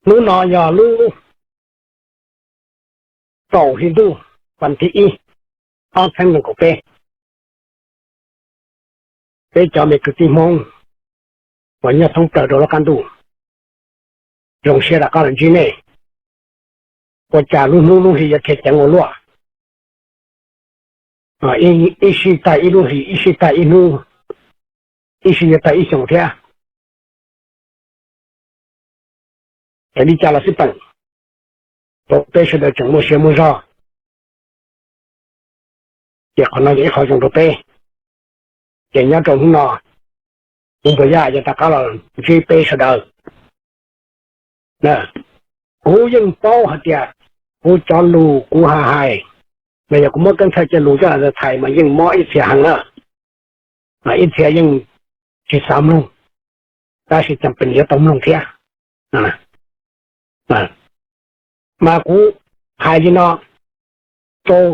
Hnub no yog lub kaum hli ntuj, vas thib ib, ob txhiab nees nkaum peb. Peb cov me kwv tij Hmoob uas nyob thoob plaws rau lub qab ntuj, zoo siab rov qab los ntsib nej. Ua cas lub hnub lub hli yuav khiav ceev ua luaj? Ib sij tag ib lub hli, ib sij tag ib hnub, ib sij yuav tag ib xyoos thiab. Ces li cas los xij peem, rau peb sawv daws tseem muaj siab muaj zog, ces qhov no yog ib qho zoo rau peb. Ces nyob rau hnub no, kuv Npuag Yaj yuav rov qab los ntsib peb sawv daws. Kuv yeej paub hais tias kuv cov lus kuv hais hais, mas yog kuv muab Keeb Thawj cov lus coj los txhais mas yeej mob ib txhia heev na, mas ib txhia yeej tsis xav mloog, tab sis cas pes yuav tau mloog thiab. Mas kuv hais li no rau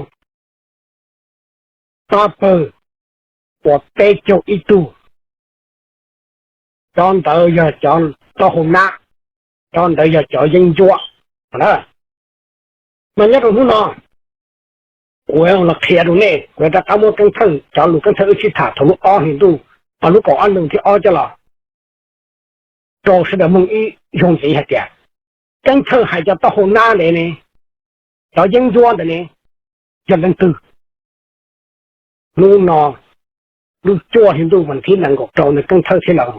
pab pawg uas peb caug ib tug, cov ntawd yog cov taub hau nab, cov ntawd yog cov yeeb ncuab na. Mas nyob rau hnub no, kuv los qhia rau nej, kuv rov qab muab Keeb Thawj cov lus Keeb Thawj wb sib tham thaum lub ob hlis ntuj, lub kaum ob ntuj thib ob coj los rau sawv daws mloog ib zaug ntxiv hais tias Keeb Thawj hais cov taub hau nab ntawd ne, cov yeeb ncuab ntawd ne, yog leej twg. Hnub no, lub cuaj hli ntuj vas thib nees nkaum rau ntawd Keeb Thawj thiaj los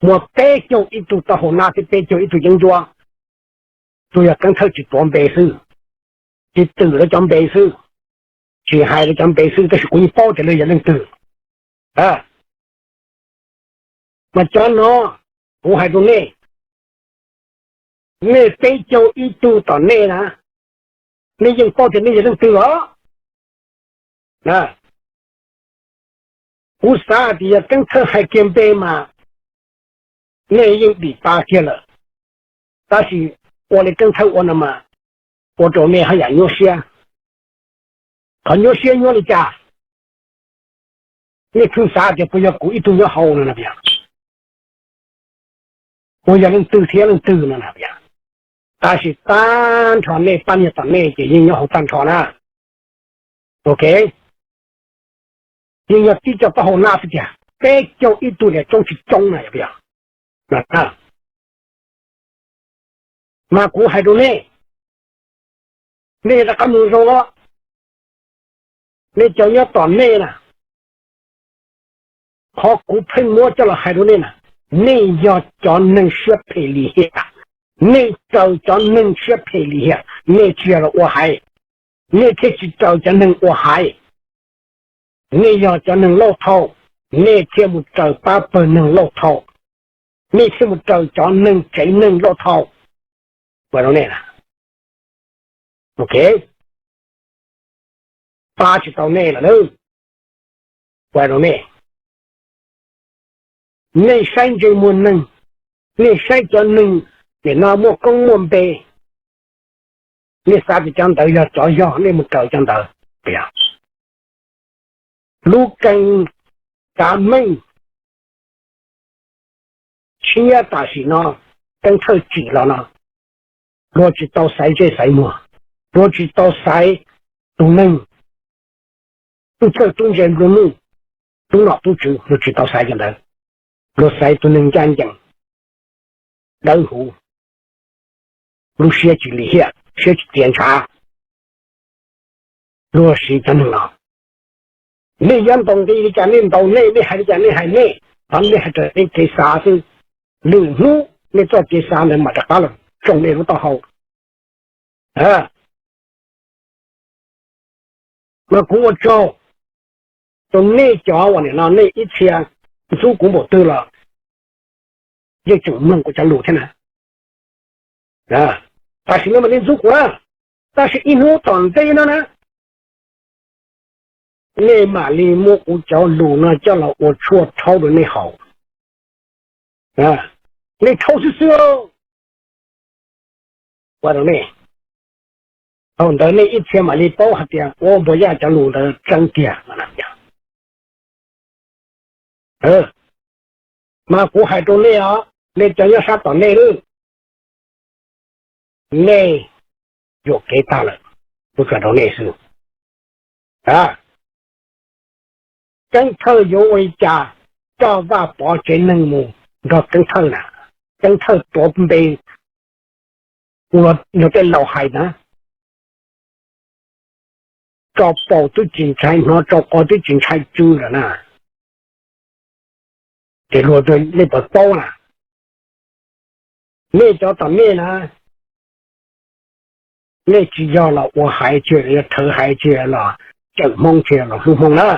muaj peb caug ib tug taub hau nab thiab peb caug ib tug yeeb ncuab. Tsuas yog Keeb Thawj tsis tuav npe xwb, tsis twm lawv cov npe xwb, tsis hais lawv cov npe xwb, tab sis kuv yeej paub tias lawv yog leej twg. Mas cov no, kuv hais rau nej, nej peb caug ib tug tom nej na, nej yeej paub tias nej yog leej twg os. Kuv xav tias yog Keeb Thawj hais kiag npe mas nej yeej dim pa kiag lawm, tab sis ua li Keeb Thawj ua no mas ua rau nej haj yam nyuaj siab. Qhov nyuaj siab nyuaj li cas? Nej pheej xav tias puas yog kuv ib tug nyob hauv no na, puas yog leej twg thiab leej twg no na? Tab sis tag nrho nej pab niag tom nej ces yeej nyob hauv tag nrho na. Ok, yeej yog tib co taub hau nab xwb tiag, peb caug ib tug niam coob tsis coob na, yog puas yog? Mas kuv hais rau nej, nej rov qab mloog zoo os, nej cov nyob tom nej na, qhov kuv pheej muab coj los hais rau nej na, nej yog cov neeg siab phem lim hiam, nej raws cov neeg siab phem lim hiam, nej tsis yog los ua haiv, nej thiaj tsis raws cov neeg ua haiv. Nej yog cov neeg lauj thau, nej thiaj mus raws pab pawg neeg lauj thau, nej thiaj mus raws cov neeg tsev neeg lauj thau. Ua rau nej na, ok, pab tsis tau nej lawm. Ua rau nej, nej saib ntse muag neeg, nej saib cov neeg nim no muaj koob muaj npe, nej xav tias cov ntawd yog cov yog, nej mus raws cov ntawd. Lub keeb kav meej tshiab tam sim no, Keeb Thawj tsim los no, luag tsis tau xaiv ntsej xaiv muag, luag tsis tau xaiv tus neeg tub txawj tub ntse nplua nuj, tub nom tub tswv, luag tsis tau xaiv cov ntawd. Luag xaiv tus neeg ncaj ncees, dawb huv, lub siab tsis lim hiam, siab tsis txias ntshav. Luag siv cov neeg no. Nej yuav ntaus nqi li cas nej ntaus nej, nej hais li cas nej hais nej, qhov nej hais raws nej kev xav xwb. Lwm hnub nej txoj kev xav ntawd mam rov qab los tsoo nej lub taub hau. Mas kuv ua tsaug rau nej cov uas nim no nej ib txhia ntxub kuv npaum twg los yeej tseem mloog kuv cov lus thiab na. Tam sim no mas nej ntxub kuv na, tab sis ib hnub tom ntej no na, nej mam li muab kuv cov lus no coj los ua tshuaj rhaub rau nej haus. Nej rhaub xwb xwb. Ua rau nej, thaum ntawd nej ib txhia mam li paub hais tias ua Npuag Yaj cov lus ntawd tseeb tiag. Mas kuv hais rau nej os, nej cov nyob sab tom nej lawm, nej yuam kev tag lawm, kuv tsuas rau nej xwb. Keeb Thawj yuav ua li cas coj Vaj Pov tsev neeg mus nrog Keeb Thawj na? Keeb Thawj tuav npe ua luag tej laus hais na, tso paus twb tsis ntshai hnov, tso quav twb tsis ntshai tsw lawm na. Ces luag, nej puas paub na? Nej cov tom nej na, nej tsis yog los ua haiv tsi, yog rhawv haiv tsi, los cawm Hmoob tsi, los hlub Hmoob na.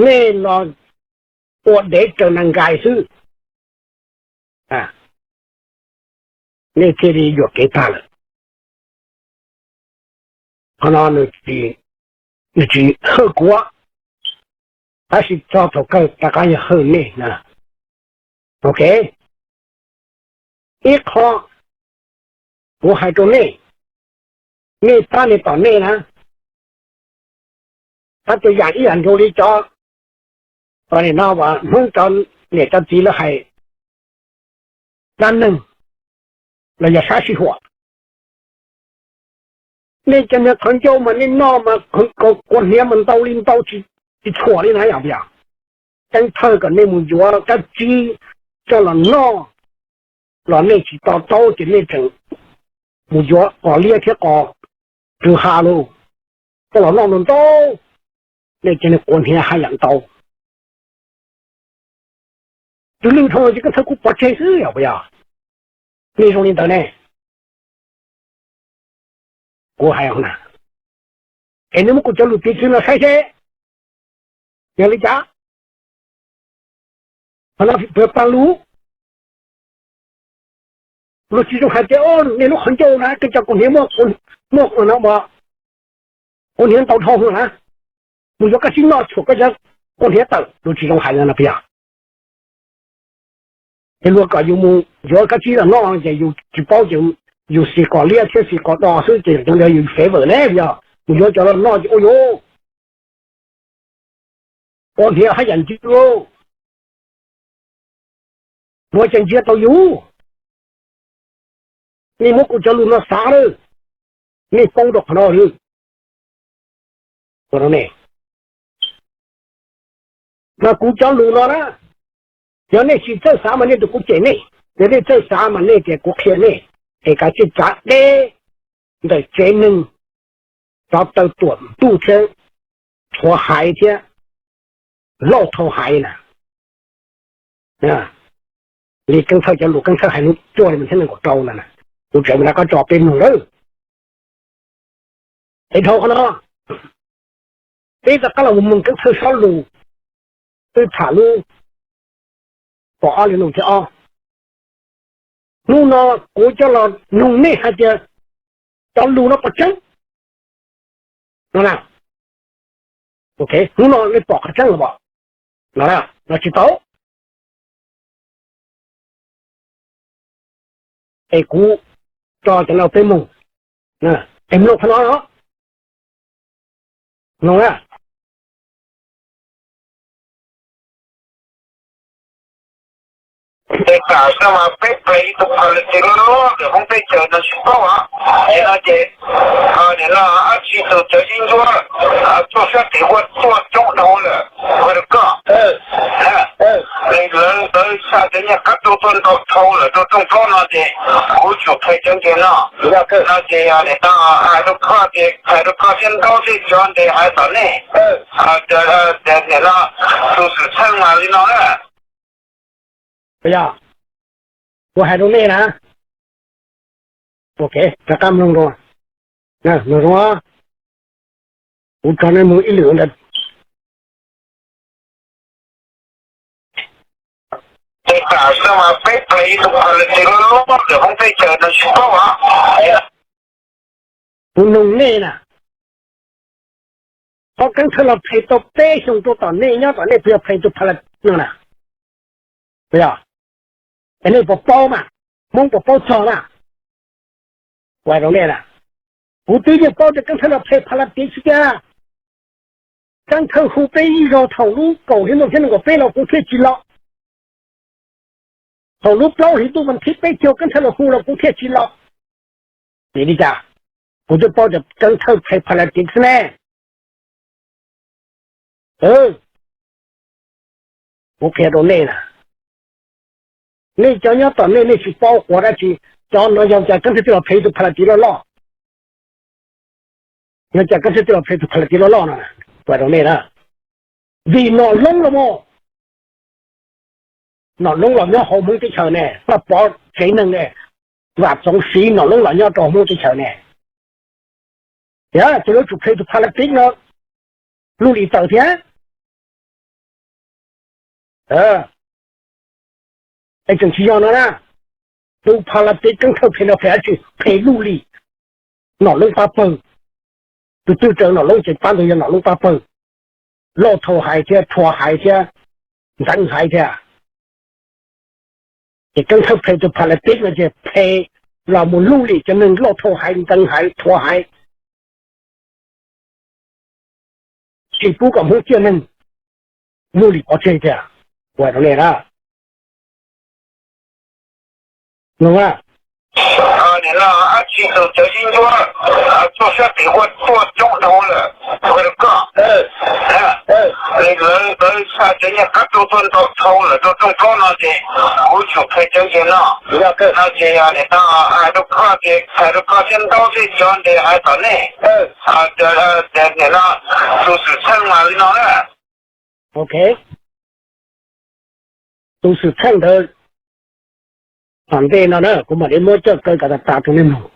Nej los ua dev raws nas nkais xwb, nej thiaj li yuam kev tag lawm. Qhov no nws tsis hawj kuv, tab sis txog thaum kawg rov qab yog hawj nej na. Ok, ib qho kuv hais rau nej, nej pab nej tom nej na, pab tus yam ib yam nkaus li cov no, Hmoob cov niam cov txiv lawv hais dab neeg los yog sab sij huam. Nej cov niag qhov ncauj mas nej noj mas kuav hniav mas ntau li ntau, tsis tshuam li na yom. Yog Keeb Thawj kom nej mus yuav kab tsib coj los noj los nej tsis to taub ces nej tseem mus yuav qos liab thiab qos rwg ha los coj los noj ntau ntau, nej cov niag kuav hniav haj yam ntau. Tus lwj dhau ces Keeb Thawj kuj pov tseg xwb yom, puas yog? Nej zoo li ntawd ne, kuv hais na, es nej muab kuv cov lus piv txwv no saib seb yog li cas. Qhov no pab lus, luag tsis zoo hais tias nej lub qhov ncauj na koj cov kuav hniav muaj, muaj kuav hniav ntau dhau na, mus yuav kab tsib noj tshuam koj cov kuav hniav tawm, luag tsis zoo hais no puas yog? Ces luag kom yus mus yuav kab tsib los noj ces yus tsis paub ces yus xis qos liab thiab xis qos do xwb ces cov ntawd yus fev vawm ne, yog mus yuav cov los noj ces ua yus kuav hniav haj yam ntsia, luag tseem ntsia tau yus. Nej muab kuv cov lus no xav lawm, nej poob rau qhov no lawm. Mas kuv cov lus no na, yog nej tsis txawj xav mas nej tus kuv cem nej, yog nej txawj xav mas nej tias kuv qhia nej, es kav tsij tsav deb ntawm tsev neeg, rov taw tuam ntuj thiab, rhuav haiv thiab, lauj thau haiv na. Li Keeb Thawj cov lus Keeb Thawj hais hnub cuaj li mas thiab nees nkaum rau ntawd na, kuv tseem rov qab tso peb mloog lawm. Es dhau qhov no, peb rov qab los mus mloog Keeb Thawj sab lus, wb tham lub pom ob li no thiab ob. Hnub no kuv coj los nug nej hais tias cov lus no puas tseeb no na. Hnub no nej pom qhov tseeb los pom no, los tsis tau. Es kuv tso cov no peb mloog, es mloog qhov no os, mloog na. Ces tam sim no mas peb pleg ib tug pha lej ces luaj luaj ntawm hoob peb chaws no tsis paub os. Ces no ces nim no dab tsi tus cov yeeb ncuab tuaj sab tid ua tuaj coob dhau lawm, ua rau koj, lawv lawv xa cov nyuag qab rau tuaj ntau dhau lawm rau rooj plaub no ces kuv tsum qhia cov nkiag no. No ces nim no hais rau koj ces hais rau koj thiab ntaub tej cov ntes hais tom nej, nim no tus xwm txheej mas li no na. Yog kuv hais rau nej na, rov qab mloog, mloog zoo, kuv tso nej mloog ib lwm ntawd. Ces tam sim no mas peb pleg ib tug pha lej ces luaj luaj ntawm hoob peb chaws no tsis paub os. Kuv nug nej na, qhov Keeb Thawj los phem tau peb xyoos rau tom nej nyob tom nej puas yog phem tus pha lej no na? Puas yog? Es nej puas paub mas, Hmoob puas paub txog mas? Kuv hais rau nej na, kuv twb yeej paub tias Keeb Thawj los phem pha lej tiag tsis tiag. Keeb Thawj hu peb ib zaug thaum lub kaum hli no thiab nees nkaum peb los kuv thiaj tsis los. Thaum lub plaub hlis ntuj vas thib peb caug Keeb Thawj los hu los kuv thiaj tsis los. Vim li cas? Kuv twb paub tias Keeb Thawj play politics ne. Kuv qhia rau nej na, nej cov nyob tom nej, nej tsis paub quav dab tsi. Cov no yog cas Keeb Thawj twb los play tus politics loj loj, yog cas Keeb Thawj twb los play tus politics loj loj no, kuv rau nej na. Vim Nom Loob los mas, Nom Loob los nyob hauv Hmoob teb chaws ne, Vaj Pov tsev neeg ne, Vam Txoov Siv Nom Loob los nyob rau Hmoob teb chaws ne. Yog ces lawv tsum play tus politics no, Luj Lim tawm thiab. Es tseem tsis yog no na, tus politics Keeb Thawj play no play dab tsi? Play Luj Lim, Nom Loob pab pawg. Tus twg raws Nom Loob ces pab ntawd yog Nom Loob pab pawg. Lauj Thau Hais thiab, Rhuav Hais thiab, Ntxeev Hais thiab. Ces Keeb Thawj play tus politics no ces play los mus Luj Lim cov neeg, Lauj Thau Hais, Ntxeev Hais, Rhuav Hais, tsis pub kom Hmoob ciaj neeg, Luj Lim pov tseg tiag. Ua rau nej na, no, ab tsi tus cov yeeb ncuab tuaj sab tid ua tuaj coob dhau lawm, ua rau koj, lawv xa cov nyuag kab rau tuaj ntau dhau lawm rau rooj plaub no ces kuv tsum qhia cov yawg no, no ces nim no hais rau koj ces hais rau koj thiab ntau tej cov ntes hais tom nej, nim no tus xwm txheej mas li no na. Ok, tus xwm txheej ntawd tom ntej no na kuv mam li muab coj kaw kom tas tas rau nej mloog.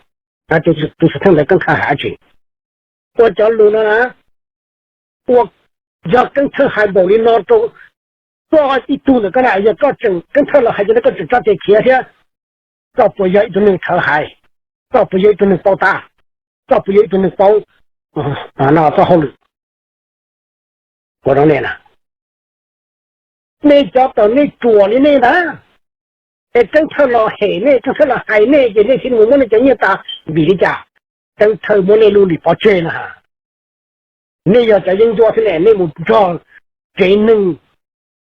Tus xwm txheej ntawd Keeb Thawj hais dab tsi? Ua cov lus no na, ua, yog Keeb Thawj hais npaum li no rau koj ib tug ntawm koj na, yog koj tseem, Keeb Thawj los hais ces koj tseem tso tes khiav thiab, koj puas yog ib tug neeg thawv hais? Koj puas yog ib tug neeg paub tab? Koj puas yog ib tug neeg paub no txoj hauj lwm? Ua rau nej na, nej cov tawm nej ruam li nej ntag. Es Keeb Thawj los hem nej, Keeb Thawj los hais nej ces nej thiaj mus muab nej cov nyiaj tas. Vim li cas? Keeb Thawj muab nej Luj Lim pov tseg na. Nej yog cov yeeb ncuab thiab ne, nej mus nrog tsev neeg,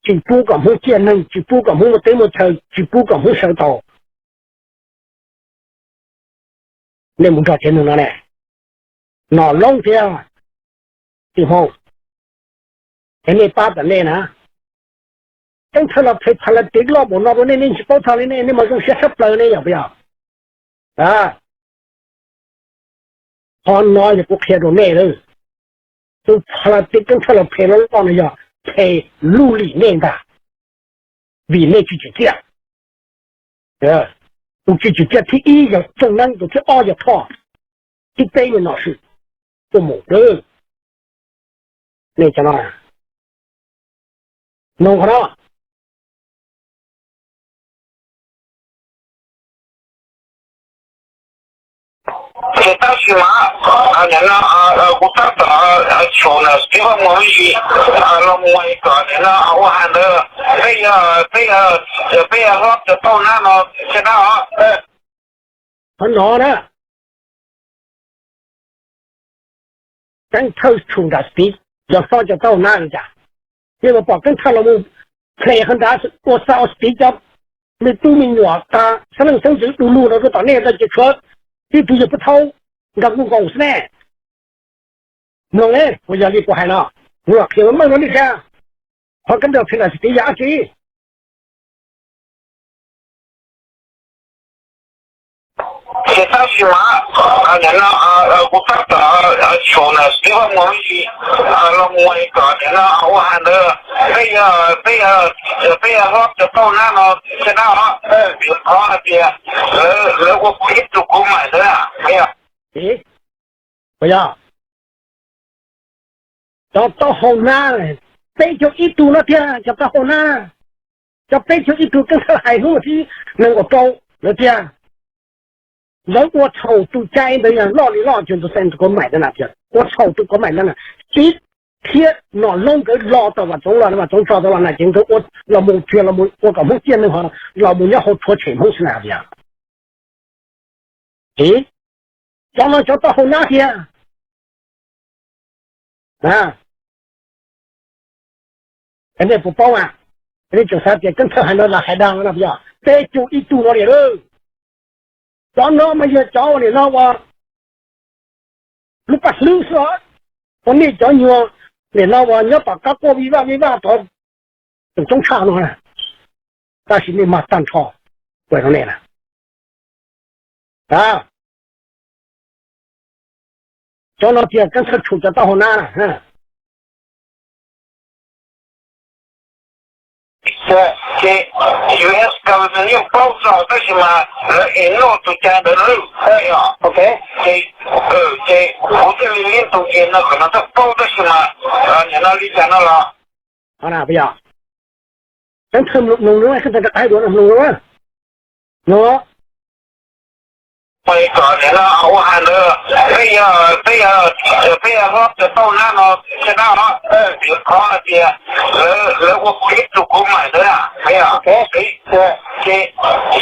tsis pub kom Hmoob ciaj neeg, tsis pub kom Hmoob muaj teb muaj chaw, tsis pub kom Hmoob sawv tau. Nej mus nrog tsev neeg no ne, Nom Loob thiab Txiv Hmoob, es nej pab tom nej na. Keeb Thawj los play politics loj npaum no rau nej, nej tsis paub txog li ne, nej mas zoo siab tshaj plaws ne yog puas yog? Qhov no yog kuv qhia rau nej lawm, tus politics Keeb Thawj los play loj loj no yog play Luj Lim nej ntag, vim nej tsis tsim txiaj. Tus tsis tsim txiaj thib ib yog Txooj Neeb, tus thib ob yog Thoj, thib peb yog Nom Swm. Tuaj mus, nej cov no, mloog qhov no. Ces tab sis mas nim no kuv tab tom xyuas na, tib vaj mus ib yig los mus kom nim no ua hais ntawd, peb yog, peb yog, peb yog hlob cov tau nab no thiab na. Qhov no na, Keeb Thawj tshum nram Stiv, yog hlob cov tau nab li cas? Nej mus pom Keeb Thawj los mus phem qhov nrad ua xa ua Stiv cov me tub me nyuam tas xeeb leej xeeb ntxwv du lug rau rau tom nej no ces tshuav tib tug yawg Pub Thaub nkag nkuj nkoos xwb ne. Mloog ne, uas yog li kuv hais no, kuv los qhia meej rau nej thiab. Qhov Keeb Thawj phem nram Stiv yog dab tsi? Ces tab sis mas nim no kuv tab tom xyuas na, tib vaj mus ib yig los mus kom nim no ua hais ntawd, peb yog, peb yog, peb yog hlob cov tau nab no thiab na. Vim qhov hais tias lawv ua kuv ib tug kuv maim ntawd. Puas yog? Cov taub hau nab, peb caug ib tug no tiag, cov taub hau nab, cov peb caug ib tug Keeb Thawj hais hnub thib nees nkaum rau lawm tiag. Lawv ua txhaum tus cai ntawd yog loj li loj cuag tus xeem tus kuv maim ntawd na tiag, ua txhaum tus kuv maim ntawd na. Stiv thiab Nom Loob nkawd los tom Vam Txoov los, Vam Txoov tso tau los na ces nkawd los mus tsuag los ua kom Hmoob ciaj neeg ho los mus nyob hauv rhuav tshem Hmoob xwb na tiag. Cov no cov taub hau nab tiag. Nej puas paub mas? Nej tseem xav tias Keeb Thawj hais no lam hais dag no puas yog? peb caug ib tug no li lawm. Cov no mas yog cov ua nim no ua lub paj hlwb xwb os. Ua nej cov nyuag nim no uas nyob tom qab quaj vij vaj vij vaj tod, tus coob tshaj no na, tab sis nej mag tag nrho. Ua rau nej na, a, cov no tias Keeb Thawj tshum cov taub hau nab na. Ces U S government yeej paub txog tab sis mas lawv ignore tus cai ntawd lawm. Ces, ces kuv thiaj li leej tus ces no kom lawv txawj paub tab sis mas nim no li cas no los. Keeb Thawj mloog, mloog, mloog, mloog, mloog, mloog. Ua hais ntawd, peb yog, peb yog, peb yog hlob cov taub hau nab no thiaj dab os, vim qhov hais tias lawv ua kuv ib tug kuv mam ntawd na. Ces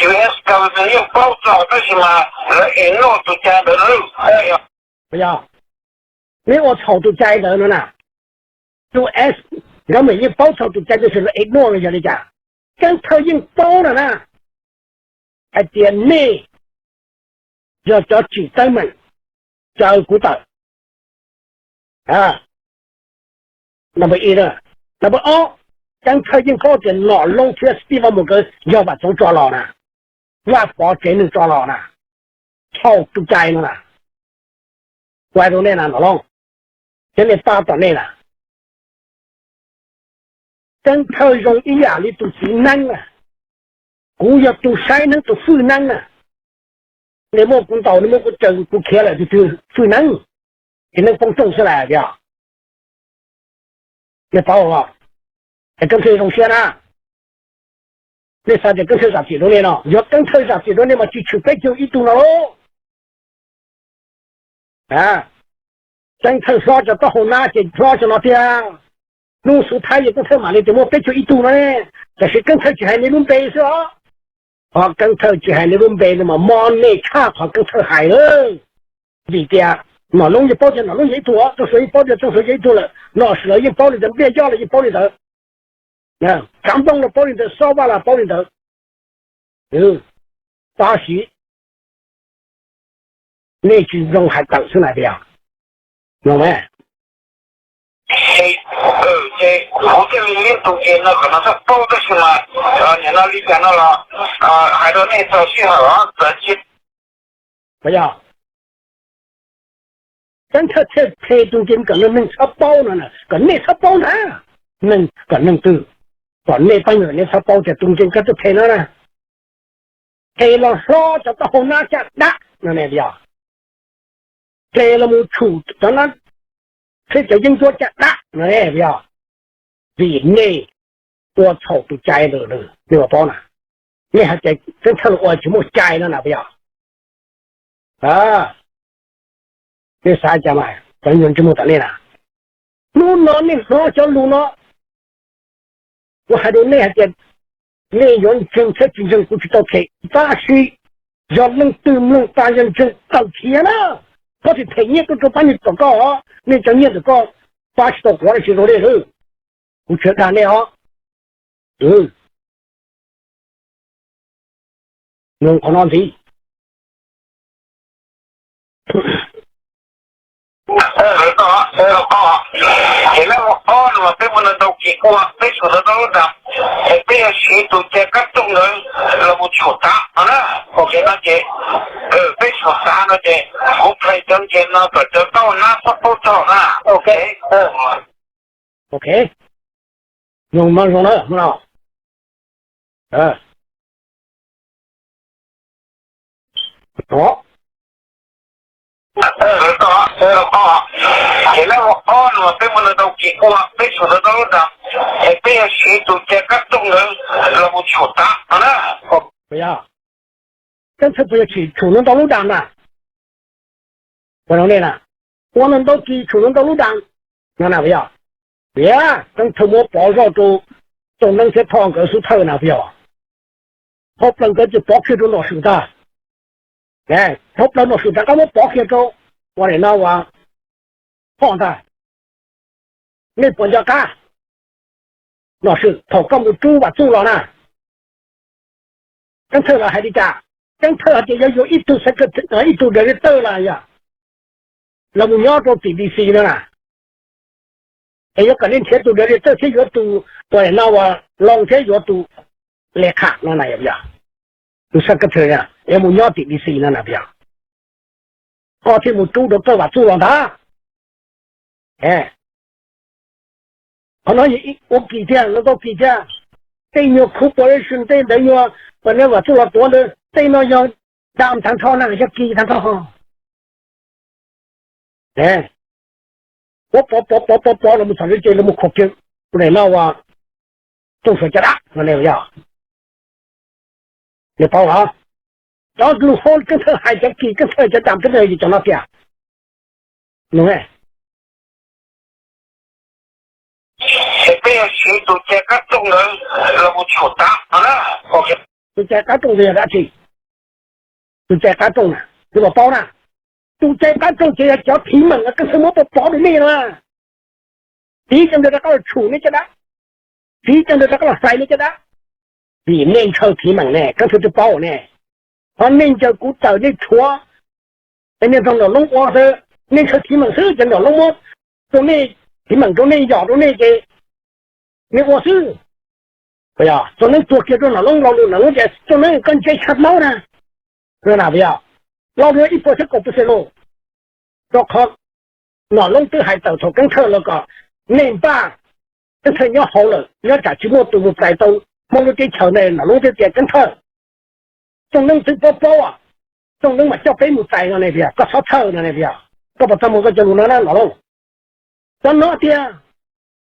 U S government yeej paub txog tab sis mas lawv ignore tus cai ntawd lawm. Yog neb ua txhaum tus cai ntawd no na, U S government yeej paub txog tus cai tab sis lawv ignore no yog li cas? Keeb Thawj yeej paub no na, hais tias nej yog cov tsim teeb meem caw kuv tawm. Number ib, number ob, Keeb Thawj yeej paub tias Nom Loob thiab Steve Vaj Mos nkawd yog Vam Txoov tso los na, Vaj Pov tsev neeg tso los na, txhaum tus cai no na. Ua rau nej na Nom Loob, thiab nej pab tom nej na. Keeb Thawj zoo ib yam li tus txiv neeb na, kuv yog tus saib neeb tus fwj neeb na. Nej muab kuv ntaus, nej muab kuv caw, kuv khiav lawm tus twg fwj neeb, ces neeg poob rooj xwb las tias. Nej paub, es Keeb Thawj zoo siab na. Nej xav tias Keeb Thawj zam txim rau nej no, yog Keeb Thawj zam txim rau nej mas tsis tshwm peb caug ib tug no lauj. Keeb Thawj hlob cov taub hau nab ces hlob cov no tiag. Hnub xub thawj yog Keeb Thawj mam li tias muaj peb caug ib tug no ne, tiam sis Keeb Thawj tsis hais nej lub npe xwb os. Qhov Keeb Thawj tsis hais nej lub npe no mas mob nej tshaj qhov Keeb Thawj hais lawm. Vim tias Nom Loob yeej paub tias Nom Loob yog ib tug, Txooj Suav yeej paub tias Txooj Suav yog ib tug lawm, Nom Sim los yeej paub li ntawd, Npliaj Yoj los yeej paub li ntawd, Tsav Nplooj los paub li ntawd, Xob Vaj los paub li ntawd. Tab sis nej tsis zoo hais tawm xwb na tias. Ces kuv thiaj li leej tus ces no kom lawv txawj paub tab sis mas nim no li cas no los hais rau nej txog sij hawm os. Yog Keeb Thawj thiaj them tus nkees kom neeg txhob paub no, kom nej txhob paub ntag. Neeg, kom neeg twg, kom nej pab nyuam nej txhob paub tias tus nkees Keeb Thawj them no na, them los hlob cov taub hau nab caj dab no ne, yog them los mus tshum cov nab thiab cov yeeb ncuab caj dab no ne, yog vim nej ua txhaum tus cai ntawd, nej ua paub na. Nej hais tias Keeb Thawj los ua tsis muaj cai no na, puas yog? Nej xav cas mas cov nyuag ntsej muag tom nej na. Hnub no nej hnov cov lus no, kuv hais rau nej hais tias nej yuav ntseeg thiab tsis ntseeg kuv tsis tau them, tab sis yog leej twg mloog tas yog ntseeg tawm khiav na, koj tsis them nyiaj tuaj rau pab niag tom koj, nej cov nyiaj ntawm koj pab tsis tau quav dab tsi rau nej lawm. Kuv tsis dag nej os. Mloog qhov no ntxiv. Ces lab mus ob no mas peb mus ntau kis ua peb tshum ntau lub dam, es peb yuav siv tus cai kab tooj ntawd los mus tshum tav no na. Ces no ces peb tshum tav no ces kuv plais cov nce no kom cov taub nab txhob paub txog na. Ok, zoo no zoo na no. Ces lab mus ob no mas peb mus ntau kis ua peb tshum ntau lub dam, es peb yuav siv tus cai kab tooj ntawd los mus tshum tav no na. Yog, Keeb Thawj puas yog tshum ntau lub dam na? Ua no nej na, ua no ntau kis tshum ntau lub dam no na, puas yog? Tias Keeb Thawj muab pov zoj rau Txooj Neeb thiab Thoj nkawd xub thawj na, puas yog? Thoj plaws nkawd ces pov kiag rau Nom Swm tag. Thoj plaws Nom Swm rov qab muab pov kiag rau ua nim no ua Thoj ntag. Nej puas nco qab? Nom Swm, thaum koj mus rub Vam Txuj los na, Keeb Thawj los hais li cas? Keeb Thawj hais tias yuav yuav ib tug, ib tug director los yog los mus nyob rau tim D C no na, es yuav kom nej nrhiav tus director thiab yuav tus uas no uas loo thiab yuav tus le kham no na, yog tus secretary yuav mus nyob tim D C no na, yog koj thiaj mus rub rau koj Vam Txuj los ntag. Qhov no ua kis thiab, lawv tau kis thiab. Tej nyuag corporation tej ntawd nyuag uas neb Vam Txuj los tuav ntawd, tej no yog dam tag nrho na, yog kis tag nrho. Pov pov pov pov pov los mus txog lawv ces lawv mus khuam kiag tus no uas Txooj Suav caj dab no ne, yog nej paub los? Cov lus hauv Keeb Thawj hais, cov kis Keeb Thawj, cov dam Keeb Thawj yog cov no tiag. Ces peb yuav siv tus cai qab rooj ntawd los mus tshum tav no na. Tus cai qab rooj ntawd yog dab tsi? Tus cai qab rooj na, nej puas paub na? Tus cai qab rooj ces yog cov thim meem uas Keeb Thawj muab pov pov rau nej no. Piv cov ntawd rov qab los tshum nej caj dab, piv cov ntawd rov qab los xais nej caj dab. Vim nej ntshaw thim meem ne, Keeb Thawj twb paub ne. Ho nej ncaws kuv tawm nej tshuav, nej nrog Nom Loob ua xwb, nej ntshaw thim meem xwb ces Nom Loob muab rau nej, thim meem rau nej, yom rau nej ces nej ua xwb. Txooj Neeb tuag kiag rau Nom Loob, lo lus Nom Loob tias Txooj Neeb koj ntse tshaj plaub na, na yog lo lus ib puas thiab kaum pes xees los, rau qhov Nom Loob twb hais tawm thaum Keeb Thawj los kom nej npaj, Keeb Thawj nyob hauv lawm, nyob tsam tsis muaj tus mus txais tau Hmoob lub teb chaws ne. Nom Loob thiaj tias Keeb Thawj, Txooj Neeb twb paub paub, Txooj Neeb mas coj peb mus txais no ne, tias koj txhob txhawj no ne, tias koj puas txaj muag koj cov lus no na Nom Loob? Cov no tias,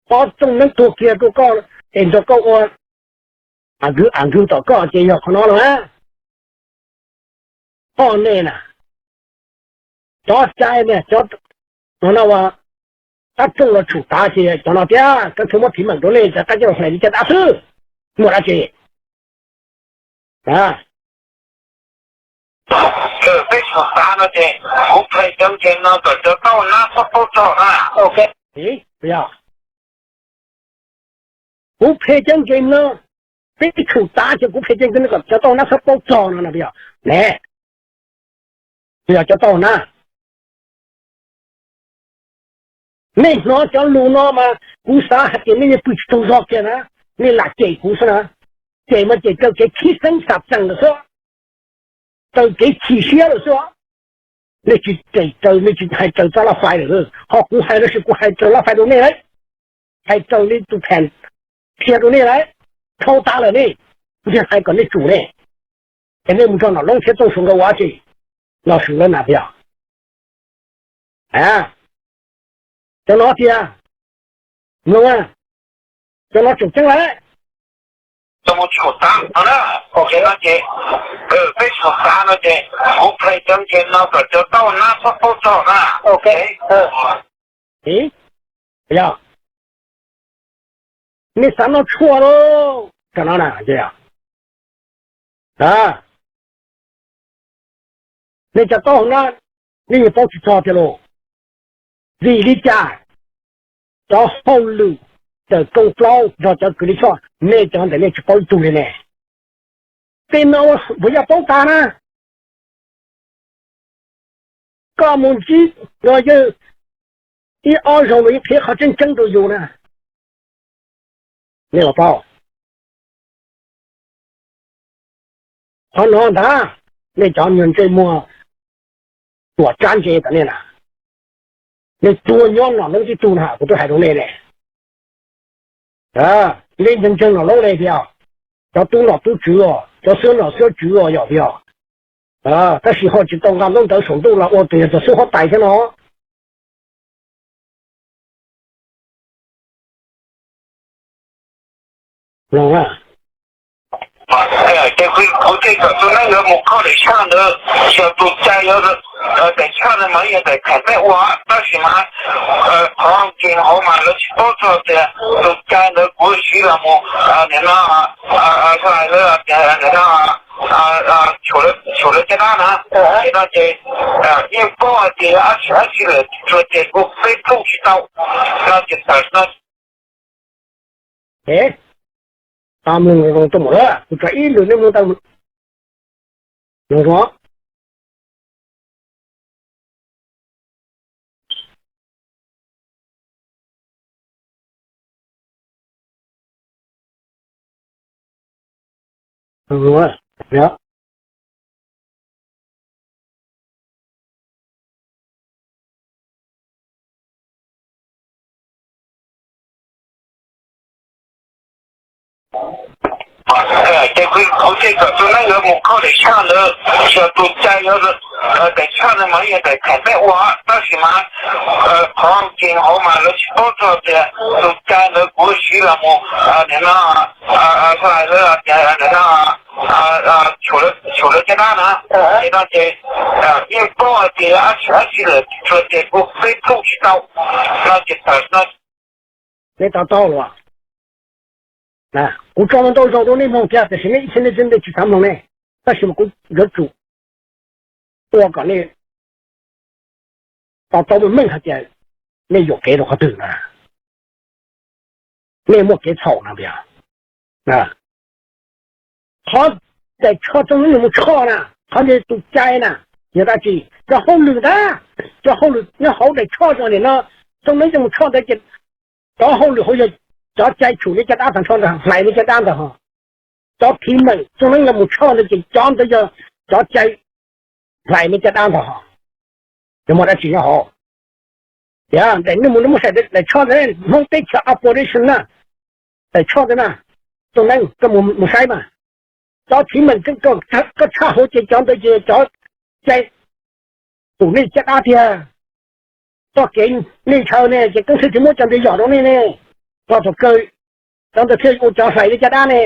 qhov Txooj Neeb tuag kiag rau koj es nrog koj ua a nkws tom koj ces yog qhov no los na. Poj nej na, cov cai ne, cov no ua qab rooj los tshum tav ces cov no tiag, Keeb Thawj muab thim meem rau nej, cov qab coj los hlais li caj dab xwb, muaj dab tsi? Peb tshum tav no ces kuv phem cov nkees no kom cov tau nab txhob paub txog na. Kuv phem cov nkees no, peb tshum tav ces kuv phem cov nkees no kom cov tau nab txhob paub txog no na, yog ne, yog cov tau nab. Nej hnov cov lus no mas kuv xav hais tias nej yeej pw tsis tau zog kiag na, nej lam cem kuv xwb na. Cem mas cem raws kev khib xeeb xav txeem lawm xwb, raws kev chim siab lawm xwb. Nej tsis cem raws, nej tsis hais raws txoj laj fais lawm, ho kuv hais los sis kuv hais raws laj fais rau nej lauj, hais raws li tus phem qhia rau nej lauj, dhau tas lawm ne, kuv thiaj hais kom nej tsum ne. Es nej mus nrog Nom Loob thiab Txooj Suav nkawd ua dab tsi? Los swm lawv na, yog cov no tiag, mloog, cov no tseem ceeb lawm. Mus tshum tav no na, ces peb tshum tav no ces kuv phem cov nkees no kom cov tau nab txhob paub txog na. Yog nej xav noj tshuaj lauj, tam no na, nej cov taub hau no, nej yeej paub tsis txog tiag lauj. Vim li cas cov hauj lwm tawm rooj plaub nrog cov kws li choj, nej cov ntawm nej tsis paub ib tug li ne? Tej no puas yog paub tas na? Koj mus ntsib los yog ib ob zaug los yeej qhia qhov tseeb tseeb rau yus na. Nej los paub, qhov no ntag, nej cov nyuag ntsej muag tuam tsab ntse tom nej na, nej tuag nyob Nom Loob tib tug na, kuv twb hais rau nej ne. Nej ntseeg ntseeg Nom Loob ne tiag, cov tub nom tub tswv os, cov xwb nom xwb tswv os, yog tiag. Tab sis ho tsis tau nqa ntaub ntawv saum ntuj los ua tus yog cov xub huab tais thiab no. Ces kuv thiaj kom tus neeg yuav mus kho daim tshaj ntawd, xyov tus cai yuav, daim tshaj ntawd mas yog daim theem peb ua, tab sis mas qhov nkees hauv mas lawv tsis paub txog tias tus cai ntawd kuv siv los mus, nim no, lawv tias nim no tshuam lawv caj dab na, nim no ces yeej paub hais tias yog dab tsi dab tsi lawm, tsuas ces kuv peb plooj tsis tau no ces tawm no. Mloog zoo zoo tuaj mus lawm, kuv tso ib lwm nej mloog tau. Zoo zoo. Ces kuv thiaj kom tus neeg yuav mus kho daim tshaj ntawd, yog tus cai, daim tshaj ntawd mas yog daim thaim peb ua, tab sis mas qhov ces hauv mas lawv tsis paub txog tias tus cai ntawd kuv siv los mus nim no hlais lawv tias nim no tshuam lawv caj dab na. Ces no ces yeej paub hais tias dab tsi dab tsi lawm, tsuas tias kuv peb phooj tsis tau no ces tawm no. Nej to taub los, kuv tso ntau zaus rau nej mloog thiab, tiam sis nej ib txhia nej tsis xav mloog ne, tab sis mas kuv yuav tsum ua kom nej to taub meej hais tias nej yuam kev rau qhov twg na, nej muaj kev txhaum na. Qhov daim tshaj txoos neeb mus tshoj na, qhov ntawd tus cai na, yog dab tsi? Cov hauj lwm ntag, cov hauj lwm nyob hauv daim tshaj zoo nim no, txoos neeb coj mus tshoj ntawd ces cov hauj lwm hauv yog cov cai tshuam nej caj dab tag nrho ntag, hlais nej caj dab ntag ho. Cov thim meem txoos neeb los mus tshoj ntawd ces cov ntawd yog cov cai hlais nej caj dab ntag ho. Yog muaj dab tsi nyob hauv? Tias daim nej mus nej muab saib daim tshaj ntawd, Hmoob teb chaws operation na, daim tshaj ntawd na, txoos neeb koj mus saib mas, cov thim meem koj tshaj hauv ces cov ntawd ces cov cai tshuam nej caj dab tiag. Txoj kev nej ntshaw ne ces Keeb Thawj thiaj muab cov ntawd yom rau nej ne, txog thaum kawg cov ntawd thiaj ua cov hlais nej caj dab ne.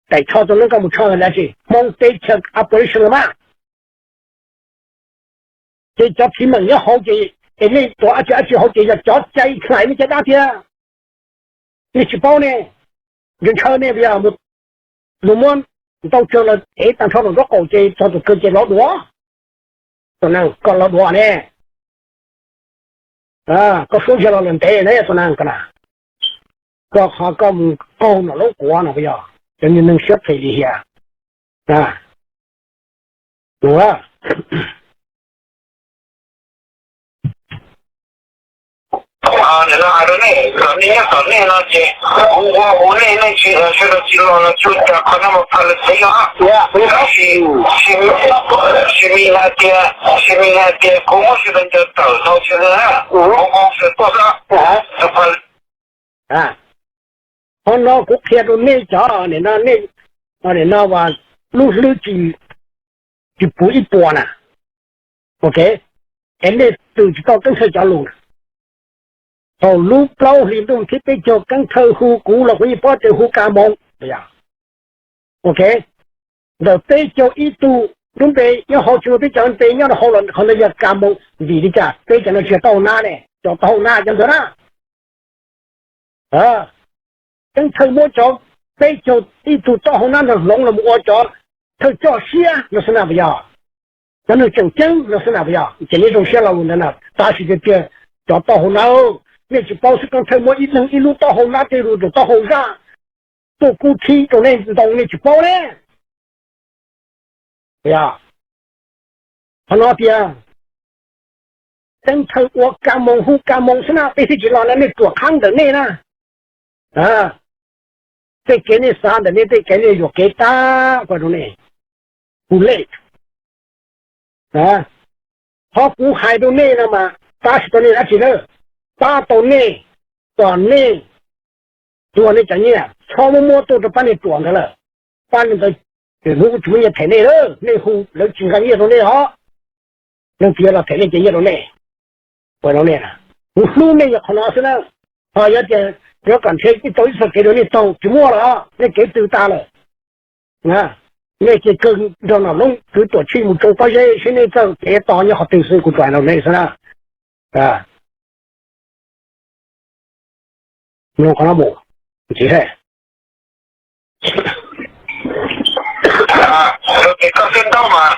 Daim tshaj txoos neeb koj mus tshaj ntawd dab tsi? Hmoob teb chaws operation los mas. Ces cov thim meem nyob hauv ces, es nej tuav dab tsi dab tsi hauv ces yog cov cai hlais nej caj dab tiag. Nej tsis paub ne, ntshaw ntshaw ne, yog mus, luag muab ntau tsawg los ev tag nrho rau nraub qaum ces txog tus kawg ces lov duav. Tus neeg koj lov duav ne, koj suab zog los lawm ntev ne tus neeg ko na. Koj qhov koj mus qaug nom loob quav no puas yog? Cov niag neeg siab phem lim hiam. Nws hais rau nej, kom nej nyob tom nej no ces kuv ua hu nej, nej tsis sawv daws tsis los los tsuas cas qhov no mas pha lawv tsev no. Tab sis, sis mis hais tias, sis mis hais tias kuv muab sawv daws ncaws tawm no sawv daws, kuv ua sawv tuaj xwb. Qhov no kuv qhia rau nej cov nim no, nej nim no uas lub hlwb tsis, tsis puv ib puas na. Ok, es nej twb tsis tau Keeb Thawj cov lus na. Thaum lub plaub hlis ntuj thib peb caug Keeb Thawj hu kuv los kuv yeej paub tias hu Ka Moos. Ok, ntawm peb caug ib tug lub npe nyob hauv, tsis muaj peb caug npe nyob rau hauv los qhov ntawd yog Ka Moos. Vim li cas peb cov no tsis yog taub hau nab ne? Cov taub hau nab cov ntawd na. Keeb Thawj muab cov peb caug ib tug taub hau nab ntawd hloov los mus ua cov thawj coj siab no xwb na puas yog? Cov neeg tseem ceeb no xwb na puas yog? Ces nej zoo siab lo lus ntawd na, tab sis tiag tiag cov taub hau nab, nej tsis paub xwb. Keeb Thawj muab ib leeg ib lub taub hau nab tej lus tus taub hau zaj tuaj kub thib rau nej ntoo nej tsis paub ne. Qhov no tias Keeb Thawj ua Ka Moos hu Ka Moos xwb na, peb thiaj tsis los na, nej ruam qhab ntawm nej na. Tej kev nej xav ntawm nej, tej kev nej yuam kev tab kuv rau nej, kuv lej. Qhov kuv hais rau nej no mas pab tsis tau nej dab tsi na, pab tau nej kom nej tuag nej cov nyiaj, txhob muab muab tuaj rau pab nej ruam ntawd lawm. Pab nej ntawd, hnub kuv tsis muaj nyiaj them nej lawm, nej hu lawv tsis nqa nyiaj rau nej os. Leej twg los them nej ces nyiaj rau nej. Ua rau nej, kuv hlub nej yog qhov no xwb na. Ho yog tias yuav kom nrhiav ib tau ib txoj kev rau nej taug tsis muaj los, nej kev tw tas lawm. Nej ces kawg nrog Nom Loob kwv Tuam Tshij mus tsoo pob zeb seb nej txoj kev to nyob qhov twg xwb, kuv tsuas hais rau nej xwb na. Mloog qhov no mus ntxiv. Ces koj xwb ntaub mas,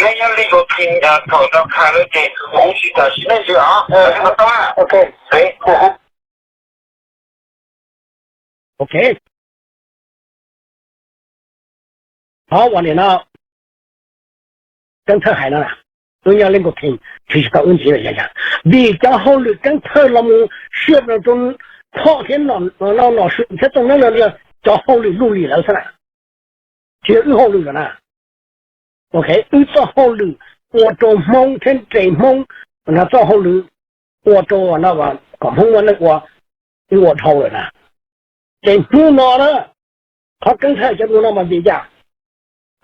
nej nyob li ua phi thaum rau kha lawm ces kuv tsis tam sim neej ntsis os. Ok. Qhov uas nim no Keeb Thawj hais no, wb nyob Leej Nkaus Theej tsis tau wb ntxiv, vim cov hauj lwm Keeb Thawj los mus siab rau Thoj thiab Nom Swm thiab Tooj Neeb no yog cov hauj lwm luj lim lawv xwb na, tsis yog wb hauj lwm lawm na. Ok, wb txoj hauj lwm ua rau Hmoob thiab nres Hmoob, txoj hauj lwm ua rau kom Hmoob muaj neej ua, wb ua dhau lawm na. Ces hnub no na, qhov Keeb Thawj cov lus no mas vim cas?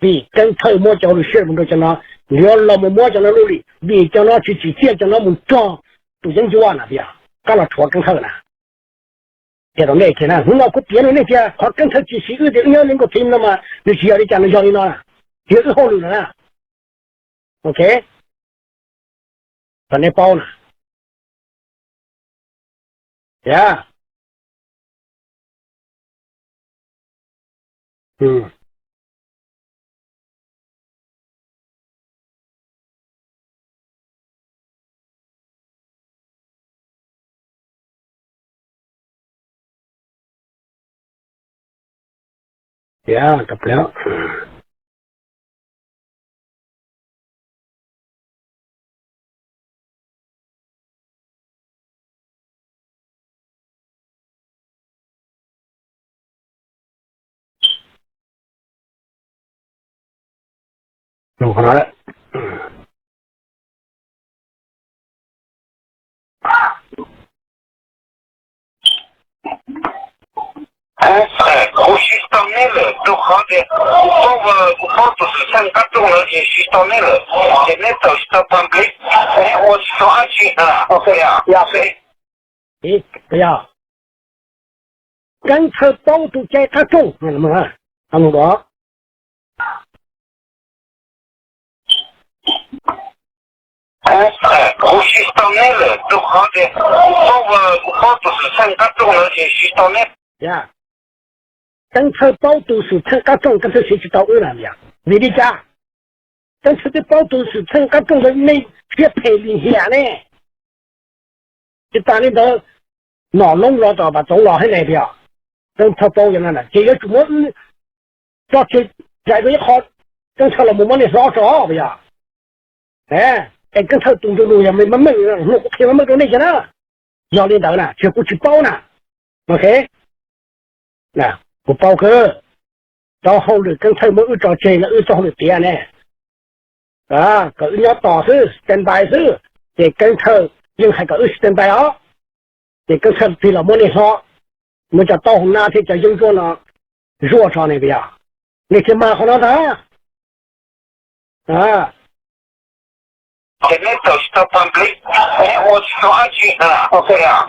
Vim Keeb Thawj muab cov lus siab mus rau cov no, yuav los mus muab cov no luj lim, vim cov no tsis tsim txiaj cov no mus nrog tus yeeb ncuab na, vim koj los rhuav Keeb Thawj na. Ces rau nej tias na, hnub no kuv piav rau nej tias qhov Keeb Thawj tsis siv wb tias wb nyob Leej Nkaus Theej no mas nws tsis yog li cas, nws yog li no na, tsis yog wb hauj lwm lawm na. Ok, kom nej paub na. Yog Kuv siv tau neb lawm rau qhov tias kuv paub, kuv paub tus xwm txheej qab rooj lawm ces siv tau neb lawm, ces neb txawm tsis tau public, neb ua tsis tau dab tsi. Yog, Keeb Thawj paub tus cai qab rooj. Kuv siv tau neb lawm rau qhov tias kuv paub, kuv paub tus xwm txheej qab rooj lawm ces siv tau neb. Keeb Thawj paub tus xwm txheej qab rooj, Keeb Thawj siv tsis tau wb na. Vim li cas? Keeb Thawj twb paub tus xwm txheej qab rooj ntawd nej siab phem lim hiam ne. Tsis tas li ntawd, Nom Loob los tom Vam Txoov los thiab ne, puas yog? Keeb Thawj paub yog no ces yuav tsum muab wb tso tseg, zais rau ib qho, Keeb Thawj los mus muab nej hlob tso, puas yog? Es Keeb Thawj tus ntu lus yog meej, hnub kuv qhia meej rau nej kiag na. Yog li ntawd na, tsis yog kuv tsis paub na. Ok, kuv paub kawg. Cov hauj lwm Keeb Thawj muab wb tso tseg no, wb txoj hauj lwm tiav ne, kom wb nyob tos xwb, stand by xwb. Ces Keeb Thawj yeej hais kom wb stand by os. Ces Keeb Thawj tig los muab nej hlob, muab cov taub hau nab thiab cov yeeb ncuab no zuaj tso ne, puas yog? Nej thiaj mag qhov no ntag. Ces neb txawm tsis tau public, neb ua tsis tau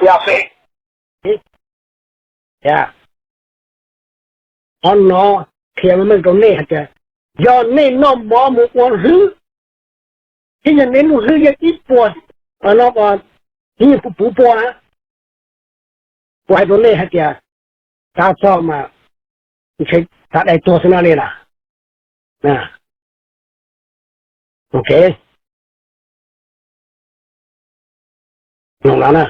dab tsi. Qhov no qhia meej rau nej hais tias yog nej noj mov mus ua hlwb, thiab yog nej lub hlwb yog ib puas, no, ib puas puv pua na, kuv hais rau nej hais tias kav txog mas ntshe tav dai tuag xwb no li na. Ok, no na.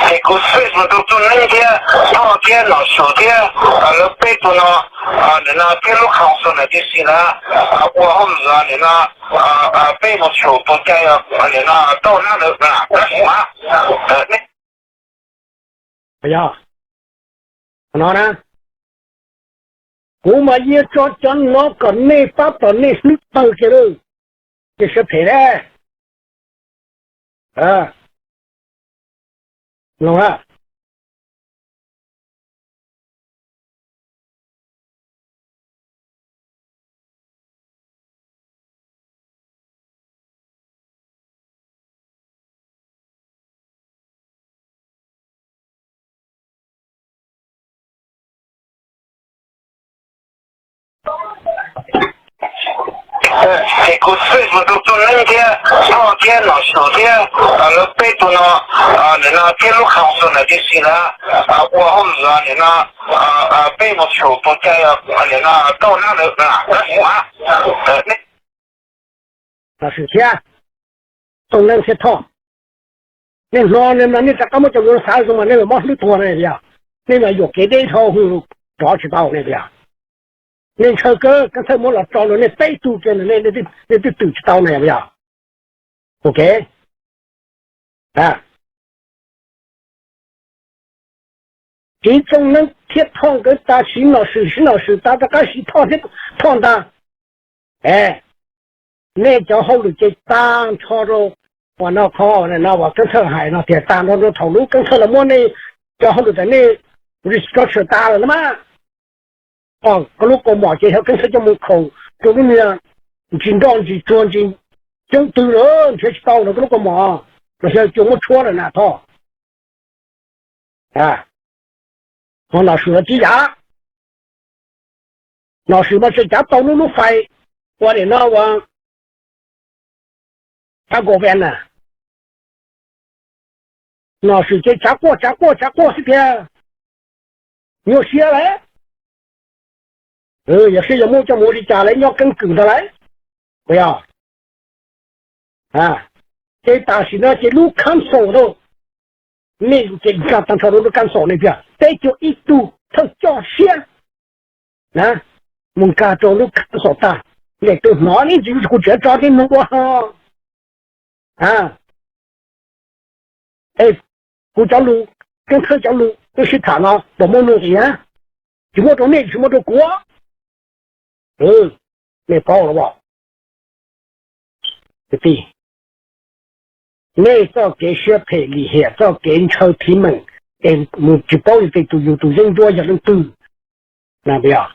Ces kuv switch mus rau Txooj Neeb thiab Thoj thiab Nom Swm thiab lawv peb tug no, nim no thiab lub qhov xwm na tib si na, ua hauj lwm nim no peb mus xyuas tus cai nim no tauj nab lawm na. Yog no na, kuv mas yeej tso cov no kom nej pab tom nej hlwb tawg kiag lawm, ces siab phem dab. Ces kuv switch mus rau Txooj Neeb thiab Thoj thiab Nom Swm thiab lawv peb tug no, nim no thiab lub qhov xwm na tib si na, ua hauj lwm nim no peb mus xyuas tus cai nim no tauj nab lawm na. Nom Swm thiab Txooj Neeb thiab Thoj, Nej hnov no nej rov qab muab cov lus xav zoo mas nej mob hlwb tuag ne yog? Nej mas yuam kev deb dhau hwv, rov tsis tau ne yog? Nej ntshaw kawg, Keeb Thawj muab los tso rau nej peb tug kiag, nej twb twm tsis tau ne yog? Ok. Tsiv Txooj Neeb thiab Thoj nkawd tag, siv nom swm siv nom swm tag, rov qab siv Thoj thiab Thoj ntag. Es nej cov hauj lwm ces tag nrho rau uas no qhov no uas Keeb Thawj hais no tias tag nrho rau thaum lub Keeb Thawj los muab nej cov hauj lwm ntawm nej restructure tas lawm na mas. Koj lub kaus mom ces yog Keeb Thawj coj mus khoom rau lub niag ntsis nroj ntsis tsuag ntsis coob twg lawm nrhiav tsis tau no koj lub kaus mom, los yog cua muab tshuab lawm na Thoj. Ho nom swm los tsis yam, nom swm mas tseem cav tau lub lub fais ua nim no ua tav nkaus ven na. Nom swm ces tsav quaj tsav quaj tsav quaj xwb tiag, nyuaj siab lawm. Yog siab yog muab coj mus ua li cas lawv nyob keeb kwm ntag lauj. Puas yog? Ces tam sim no ces lub council no, nej ces nkag tag nrho rau lub council no tiag, peb caug ib tug thawj coj siab na, mus nkag rau lub council tag, nej twb hnov ib ntsis kuv tseem tso nej mloog dua ho. Es kuv cov lus, Keeb Thawj cov lus wb sib tham no puas muaj nuj nqis na? Tsis muaj rau nej, tsis muaj rau kuv. Nej paub los as? Nej txoj kev siab phem lim hiam, txoj kev ntshaw thiv meem, es mus tsis paub li tej tus yus tus yeeb ncuab yog leej twg na, puas yog?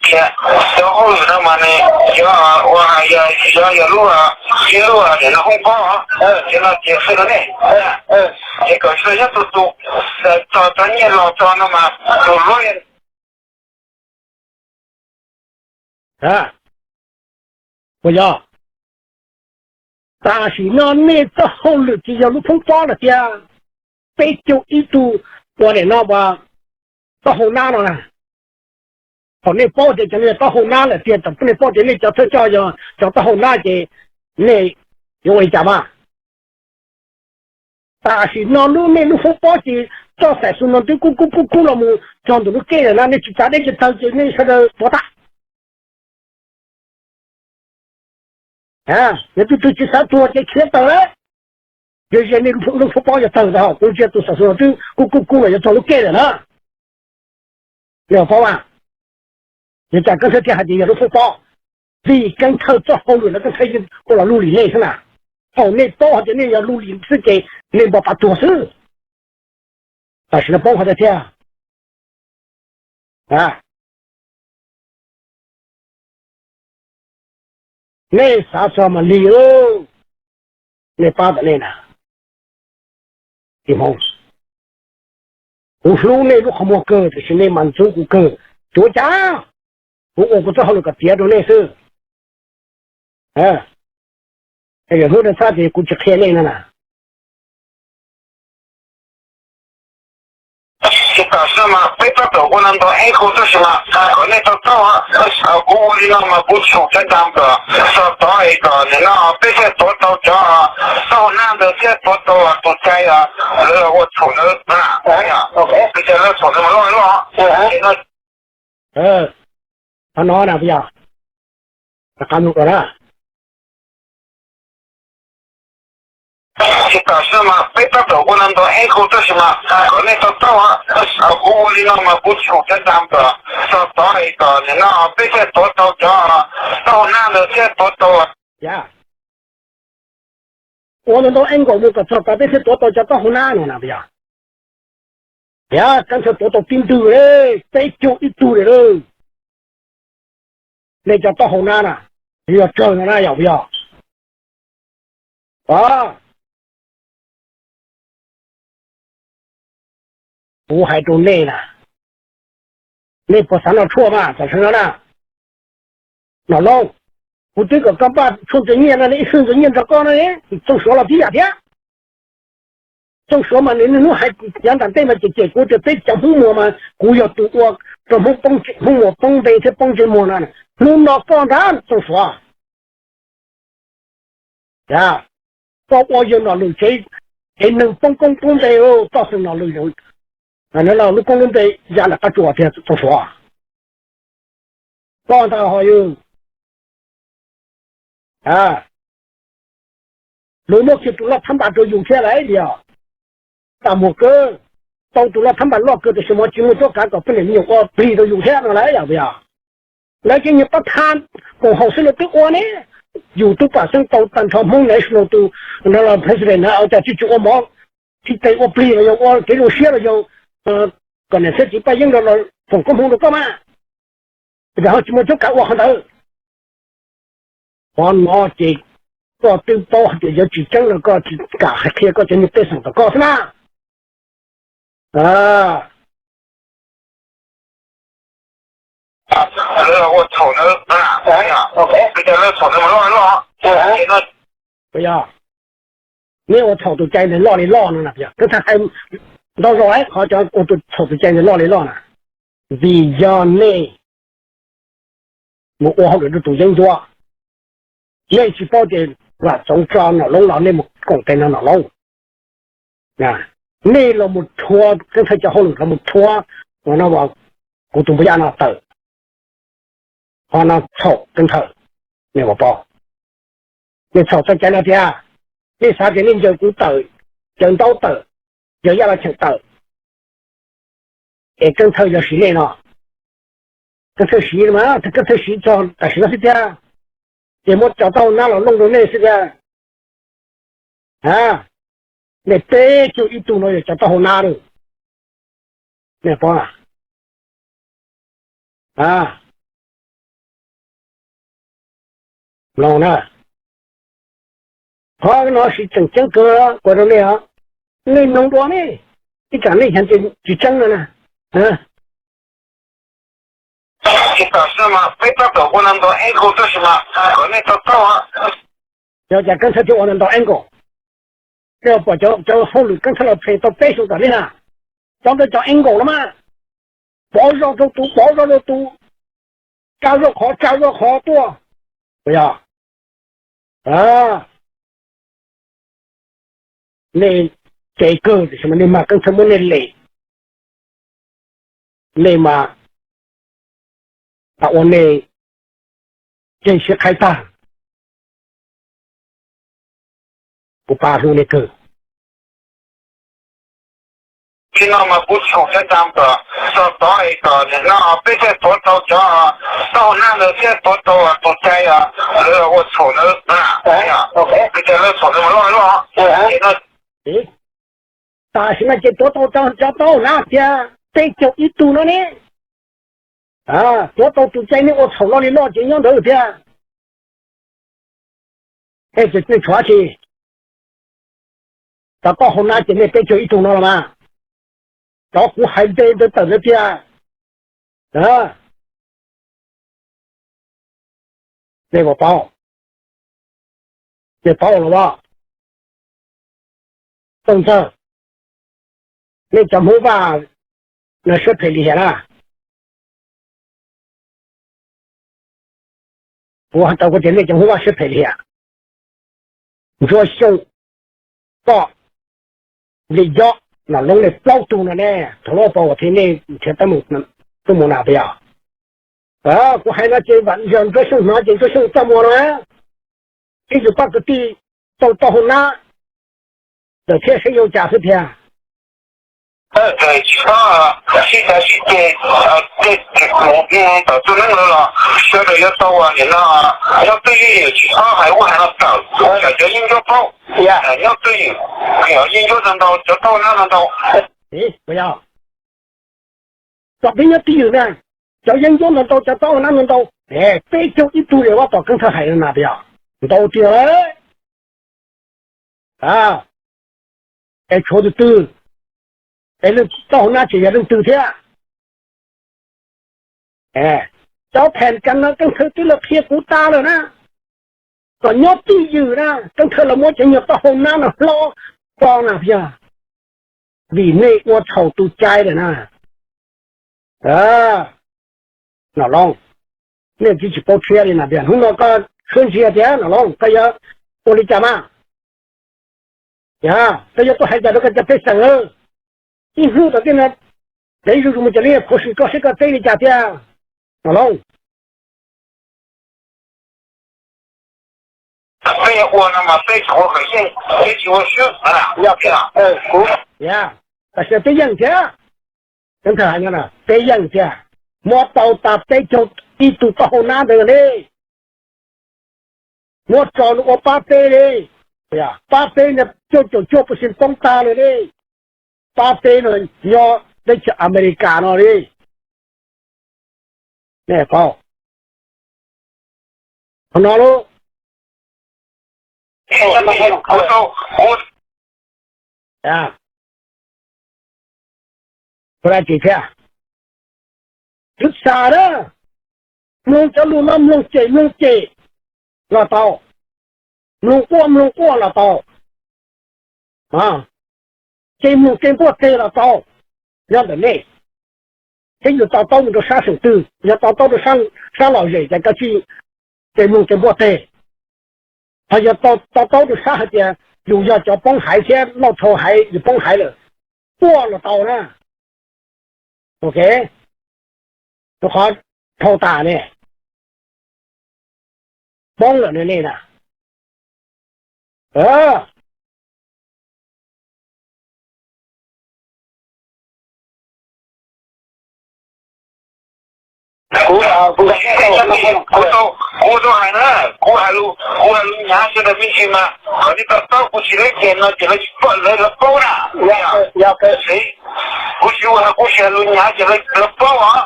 Tias cov hauj lwm no mas nws yog ua hais yog yog lub ib lub nim no hoob pob, ces no ces qhia rau nej, ces kom tsis tau nyob tus tus txog txog nyiaj los txog no mas tus lawyer. Puas yog? Tam sim no nej txoj hauj lwm ces yog lub hoob pob lawm tiag. Peb caug ib tug ua nim no taub hau nab no na. Thaum nej paub tias cov no yog taub hau nab lawm tiag, thaum nej paub tias nej cov thawj coj yog cov taub hau nab ces nej yuav ua li cas mas? Tam sim no lub nej lub hoob pob ces txoj xaim xu no twb kub kub kub kub los mus txog ntawm lub kej lawm na, nej tsis tsav deb tsis tawg ces nej sawv daws tuag tag. Yog tus twg tsis xav tuag ces khiav tawm lawm. Yog ze nej lub hoob pob yog tawg ntag, kuv ntsia tus xaim xu no twb kub kub kub los yuav txog lub kej lawm na. Nej paub mas, yog cas Keeb Thawj thiaj hais tias yog lub hoob pob? Vim Keeb Thawj txoj hauj lwm no Keeb Thawj yeej ua los luj lim nej xwb na. Thaum nej paub hais tias nej yog luj lim xwb ces nej npau taws tuag xwb. Tam sim no paub qhov tiag thiab. Nej xav txog mas lig lauj, nej pab ntawm nej na. Kuv hlub nej lub qhov muag kawg tiam sis nej mas ntxub kuv kawg. Tsis ua cas, kuv ua kuv txoj hauj lwm kom tiav rau nej xwb. Hnub no txhob tias kuv tsis qhia nej no na. Tsis tas xwb mas peb tab tom ua no ntau ib qho tab sis mas kom nej to taub, kuv ua li no mas kuv tshum cov dam kom txog tod es kom nim no peb thiaj tuav tau cov taub hau nab ntawd thiab tuav tau tus cai lawv los ua tshum ntawd na. Tus cai lawv tshum ntawd mas loj loj. Qhov no na puas yog? Rov qab mloog dua na. Tsis tas xwb mas peb tab tom ua no ntau ib qho tab sis mas kom nej to taub, kuv ua li no mas kuv tshum cov dam kom txog tod es kom nim no peb thiaj tuav tau cov taub hau nab ntawd thiab tuav tau. Yog ua ntau ntau ib nkaus mus kom txog tod peb thiaj tuav tau cov taub hau nab no na puas yog? Yog Keeb Thawj tuav tau tib ntwg li, peb caug ib tug li lawm. Nej cov taub hau nab na, yog tsawg no na yog puas yog? Kuv hais rau nej na, nej puas xav noj tshuaj mas tam sim no na? Nom Loob, kuv twb kom koj npaj tshuaj ntxuav nyiaj no, ib xwb ntxuav nyiaj nrog koj no. Txooj Suav los tib yam thiab. Txooj Suav mas nws niaj hnub hais yav nram ntej mas cem cem kuv tias peb cov Hmoob Muas mas kuv yog tus ua rau Hmoob, Hmoob muaj poob npe thiab poob ntsej muag no, hnub no koj ntag Txooj Suav. Koj ua yawg nom lwm tsev, tsev neeg poob koob poob npe, koj xeem nom lwm, lub koob lub npe ya nram qab tsuas tiag Txooj Suav. Koj ntag ho yog luag muab kiag tus loj thab npas rau yus thiab lauj tiag. Tam muag kawg, tau tus loj thab npas loj kawg tiam sis mas tsis muaj cuab kav kom peb niam me nyuam ua plig rau yus thiab no lauj yom, puas yog? Lawv cov nyuag pab thab koom haum xwb lawv twb ua ne. Yus twb pam xeeb tau tag nrho Hmoob national tus president na, ua cas tsis tsis ua mov thib tes ua plig los yog ua kev zoo siab los yog kom niam thiab txiv Paj Yeeb los foom koob hmoov rau koj mas, ua cas ho tsis muaj cuab kav ua qhov ntawd? Qhov no ces koj twb paub hais tias yuav tsis tseeb no koj tsis kam hais qhia koj cov niag pej xeem tom koj xwb na. Lawv ua txhaum ntawd, lawv txhaum ntawd mas loj loj. Puas yog? Neb ua txhaum tus cai ntawd loj li loj no na, puas yog? Koj txhaj hais ntau zaus lawm qhov cov ua txhaum tus cai ntawd loj li loj na, vim yog nej mus ua hauj lwm rau tus yeeb ncuab. Nej tsis paub tias Vam Txoov tso Nom Loob los nej mus koom tes nrog Nom Loob. Nej los mus rhuav Keeb Thawj cov hauj lwm los mus rhuav, no kuv tus npawg Yaj no tawm, ho no txhaum Keeb Thawj. Nej puas paub, nej txhaum txoj cai no tiag. Nej xav tias nej ncaws kuv tawm, ncaws Ntaub tawm, ncaws Yaj Los Cheem tawm, es Keeb Thawj yog siv nej no. Keeb Thawj siv mas Keeb Thawj siv txog tam sim no xwb tiag, ces muab cov taub hau nab los looj rau nej xwb tiag. Nej peb caug ib tug no yog cov taub hau nab lawm, nej paub los na. Qhov no tseem ceeb kawg kuv rau nej, nej mloog dua ne, ib tsam nej xav tias tsis tseeb no na. Tsis tas xwb mas peb tab tom ua ntau ntau angle tab sis mas kom nej to taub. Yog cas Keeb Thawj thiaj ua ntau ntau angle? Nej pom cov hauj lwm Keeb Thawj los phem tau peb xyoos tom nej na, cov ntawd cov angle no mas, pov zog rau tus, pov zog rau tus, tsa zog qhov, tsa zog qhov tuaj, puas yog? Nej cev kawg tiam sis mas nej mag Keeb Thawj muab nej lem, nej mas tas ua nej cev siab qhaib tag. Kuv pab hlub nej kawg. Li no mas kuv txhaum cov cam kom txog tod es kom nim no peb thiaj tuav tau cov taub hau nab ntawd thiab tuav tau tus cai lawv ua txhaum ntawd. Li cas lawv txhaum ntawd mas loj loj. Tam sim no ces tuav tau cov taub hau nab tiag peb caug ib tug no ne. Tuav tau tus cai nej ua txhaum loj li loj ces nyob ntawd tiag. Es nej tshuav tsis, cov taub hau nab ces nej peb caug ib tug no los mas, cov kuv hais npe ntawd tawm ntawd tiag. Nej puas paub? Nej paub los as? Tooj Ntxawg, nej cov Hmoob Vaj no siab phem lim hiam na? Kuv hais rau koj tias nej cov Hmoob Vaj siab phem lim hiam. Ntsuab Xyooj, koj, Lis Yob, Nom Loob, nej plaub tug no ne, thaum lub pas uas thiaj nej nrhiav teeb meem tuaj mus na puas yog? Kuv hais no ces yog Ntsuab Xyooj hnov ces Ntsuab Xyooj txaj muag no, ib tug pab kwv tij tau taub hau nab lawm thiab seb yuav ua cas xwb tiag. Tsis txhob sib cav sib ceg, tej tus neeb lawv los sawv daws yuav tau nim no nyob twj ywm, tsis txhob hais ua hais no tawm, kom cov yeeb ncuab paub, nyob twj ywm, yeeb ncuab no ntau, cov taub hau nab no ntau. Kom peb nyob twj ywm na, cov yeeb ncuab no ntau, cov taub hau nab no ntau, peb caug ib tug li Vaj Pov Keeb Thawj hais no na puas yog? Ntau tiag. Es tshuav tus twg? Es leej taub hau nab tseem yog leej twg thiab? Cov phem kas no Keeb Thawj twb los qhia kuv tas lawm na, kom nyob twj ywm na, Keeb Thawj los muab cov nyuag taub hau nab no hlob ko na puas yog? Vim nej ua txhaum tus cai lawm na. Nom Looj, nej twb tsis paub tshiab li na tias hnub no koj suab ntsia tias Nom Looj koj yuav ua li cas mas, yog koj yuav tuaj hais cas rau koj cov pej xeem. Ib hnub tom ntej no, peb zuj zus mus ces li phuv sim koj saib koj teb li cas tiag, Nom Looj. Peb ua no mas peb tsis ua khawv yeej, peb tsis ua swb. Yog, tam sim peb yeej thiab, peb yeej thiab, muab tau tas peb caug ib tug taub hau nab ntawd li, muab tso ua pab peb li, pab peb no cuaj caum cuaj percent poob tag li li, pab peb no nyob teb chaws Amelikas no li. Nej paub qhov no lub, ua dab tsi thiab, twb xav na, mloog cov lus no mloog cem mloog cem los tau, mloog quaj mloog quaj los tau, ces mloog ces npuaj teg los tau, nyob ntawm nej. Thiab yus to taub mus rau sab xeem twg, yog to taub rau sab lom zem ces koj tsis ces mloog ces npuaj teg. Ho yog to taub rau sab hais tias yus yog cov poob haiv thiab lauj thau haiv yus poob haiv lawm, quaj los tau na. Ok, rau qhov thau tas ne, poob lawm ne nej na. Kuv, kuv tau hais na, kuv hais lus, kuv hais lus nyav sawv daws me ntsis mas kom nej to taub, kuv tsis lab cem no ces lawv tsis paub, lawv paub na. Kuv tsis, kuv tsis hais lus nyav ces lawv paub os.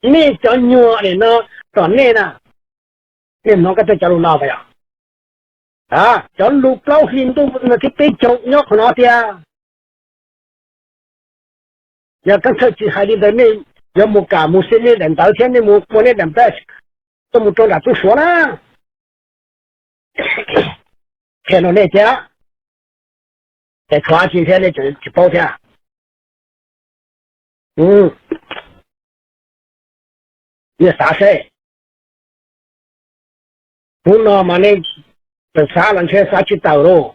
Nej cov nyuag nim no, tom nej na, nej hnov koj tej cov lus no puas yog? Cov lus plaub hli ntuj no thiab peb caug nyob qhov no tiag. Yog kab thawj tsis hais li ntawd nej yuav mus kam mus xib nej daim ntawv thiab nej mus ua nej daim npaj tuaj mus rau nram tub suav na. Qhia rau nej thiab, es tshuav tsis thiab nej tsis paub thiab. Nej xav seb, hnub no mas nej txawm xav los ntshe xav tsis tawm lauj.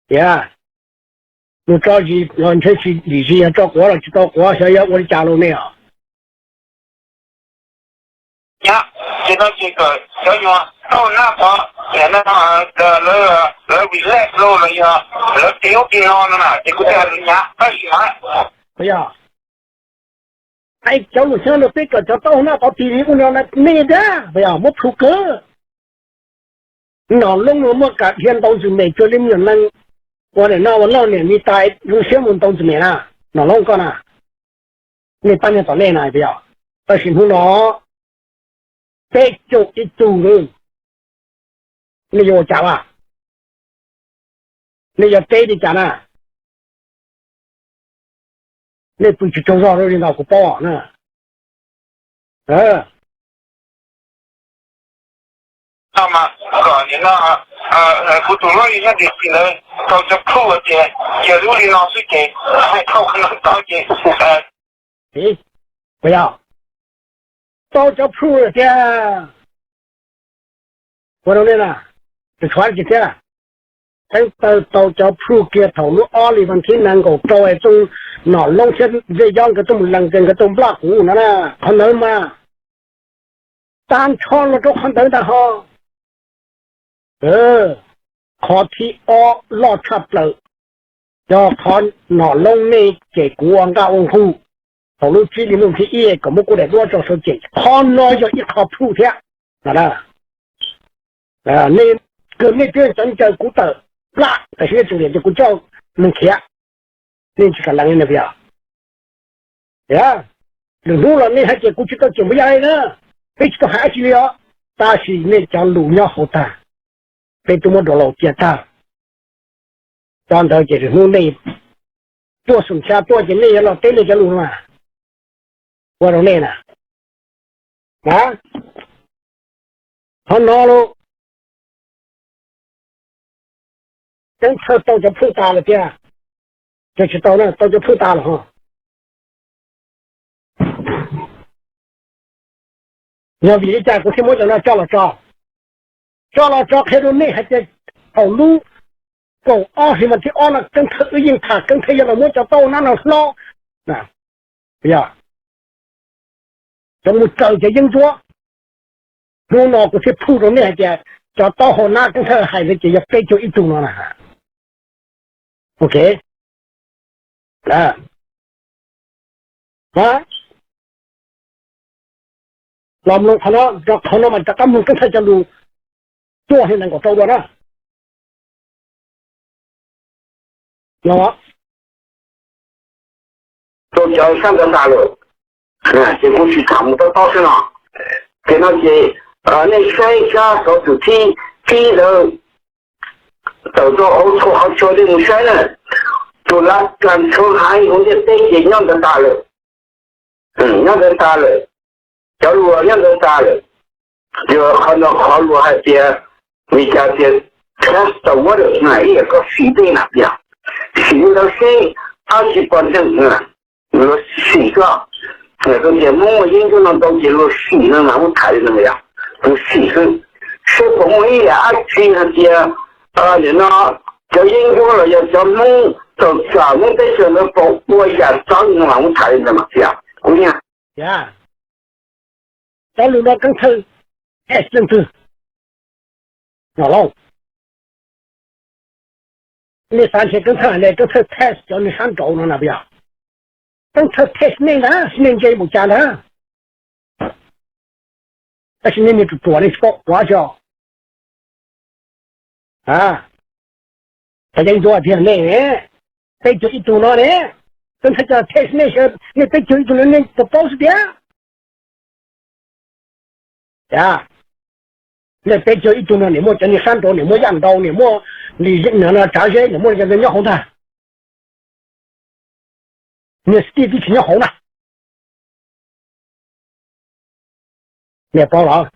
Tias mus tso zis los ntshe tsis lim zis, yog tso quav los tsis tau quav, xyov yuav ua li cas lauj nej os. Nyab, ces no ces kom cov nyuag tau nab tod, lawv relax lauj los yog lawv tig ub tig no no na ces kuv thiaj hais lus nyav tab sis mas, yog hais cov lus xyov no peb kom cov tau nab tod tig li ub no nej tiag, puas yog muab plhu kawg. Nom Looj no muaj kam dhia ntau ntxwg mem cuag li me nyuam nees ua nim no ua loj niam mi tais zoo siab mus ntau ntxwg mem na, Nom Looj koj na, nej pab niag tom nej na puas yog? Tab sis hnub no peb caug ib tug na, nej yuav ua cas a? Nej yuav teb li cas na? Nej pw tsis tsaug zog li ntawd kuv paub na. Kuv tus hlob yug nyob tim tsis ntawd tau cov plhu ces cia li ub li no xwb ces thauj no tau ces, puas yog? Tau cov plhu tiag. Ua rau nej na, tsis tshuav tsis thiab. Teeb Tawg tau cov plhu kiag thaum lub ob li vas thib nees nkaum rau es txooj Nom Looj thiab Zej Yob nkawd tuaj mus lees ces nkawd tau nplaj kuv no na. Qhov ntawd mas tag nrho los rau qhov ntawd ntag ho. Qhov thib ob loj tshaj plaws, yog qhov Nom Looj nej cem kuv ua nqaj ua nqug thaum lub tsib hli ntuj thib ib kom muab kuv daim duab tso saud cem, qhov no yog ib qho plhu thiab. Nej, kawg nej twb cov ncaws kuv tawm plab tam sim nej tseem liam tias kuv coj mus khiav, nej tsis kam lees li na puas yog? Lwm hnub los nej hais tias kuv tsis tau cem npaum yog li na, peb tsis tau hais dab tsi li os, tab sis nej cov lus nyob hauv tag, peb twb muab dua laus cia tag. Cov ntawd ces lwm hnub nej tuaj xum xya tuaj ces nej yuav los teb nej cov lus no mas, ua rau nej na. A, qhov no lauj, Teeb Txhawj tau cov plhu tas lawm tiag, ces tsis tau na, tau cov plhu tas lawm ho. Yog vim li cas kuv thiaj muab cov no coj los tso, coj los tso qhia rau nej hais tias thaum lub kaum ob hli mas thib ob no Keeb Thawj wb yeej tham, Keeb Thawj yog los muab cov taub hau nab no hlob, yog cov mus tsaws cov yeeb ncuab. Hnub no kuv thiaj proof rau nej hais tias cov taub hau nab Keeb Thawj hais ntawd ces yog peb caug ib tug no na. Ok, los mloog qhov no, qhov no mas rov qab mloog Keeb Thawj cov lus cuaj hli nees nkaum rau dua na. Rau cov sab ntawd tas lawm, ces kuv tsis tham mus tob tob xwb no. Ces no ces nej saib sab xov xwm thib, thib ntawd, tawm rau hauv txhua qhov chaw nej mus saib na, tus lav kas tshoob haiv hauv ntiaj teb ces nyob ntawd tas lawm. Nyob ntawd tas lawm, cov lus nyob ntawd tas lawm. Yog qhov no qhov luag hais tias, vim cas tias test the water na, ib yam koj sim dej na, yog sim li ntawd seb, ab tsis pom neeg, luag sim xwb. Tias Hmoob ua yeeb ncuab no ntau ces luag sim no mas muab tham li no yog, luag sim xwb, seb puas muaj ib yam dab tsi hais tias nim no cov yeeb ncuab los yog cov Hmoob tawm tsam Hmoob teb chaws ntawd puas ua yam txawv no mas muab tham li ntawd mas yog kuv nyab. Cov lus no Keeb Thawj test leej twg? No lauj, nej xav ntshe Keeb Thawj hais li Keeb Thawj test cov neeg sab nraud no na puas yog? Keeb Thawj test nej ntag, nej ntse npaum cas ntag. Tab sis nej niag ruam ruam nej tsis paub qhuav xwb. Cov yeeb ncuab tiag nej, peb caug ib tug no ne, Keeb Thawj coj test nej, nej peb caug ib tug no nej puas paub xwb tiag? Nej peb caug ib tug no nim muaj cov niag sab nraud, nim muaj Yaj Nraus, nim muaj Lis Zeej, Tsav Zeb, nim muaj cov ntawd nyob hauv ntag. Niag Steve twb tsis nyob hauv na. Nej paub los?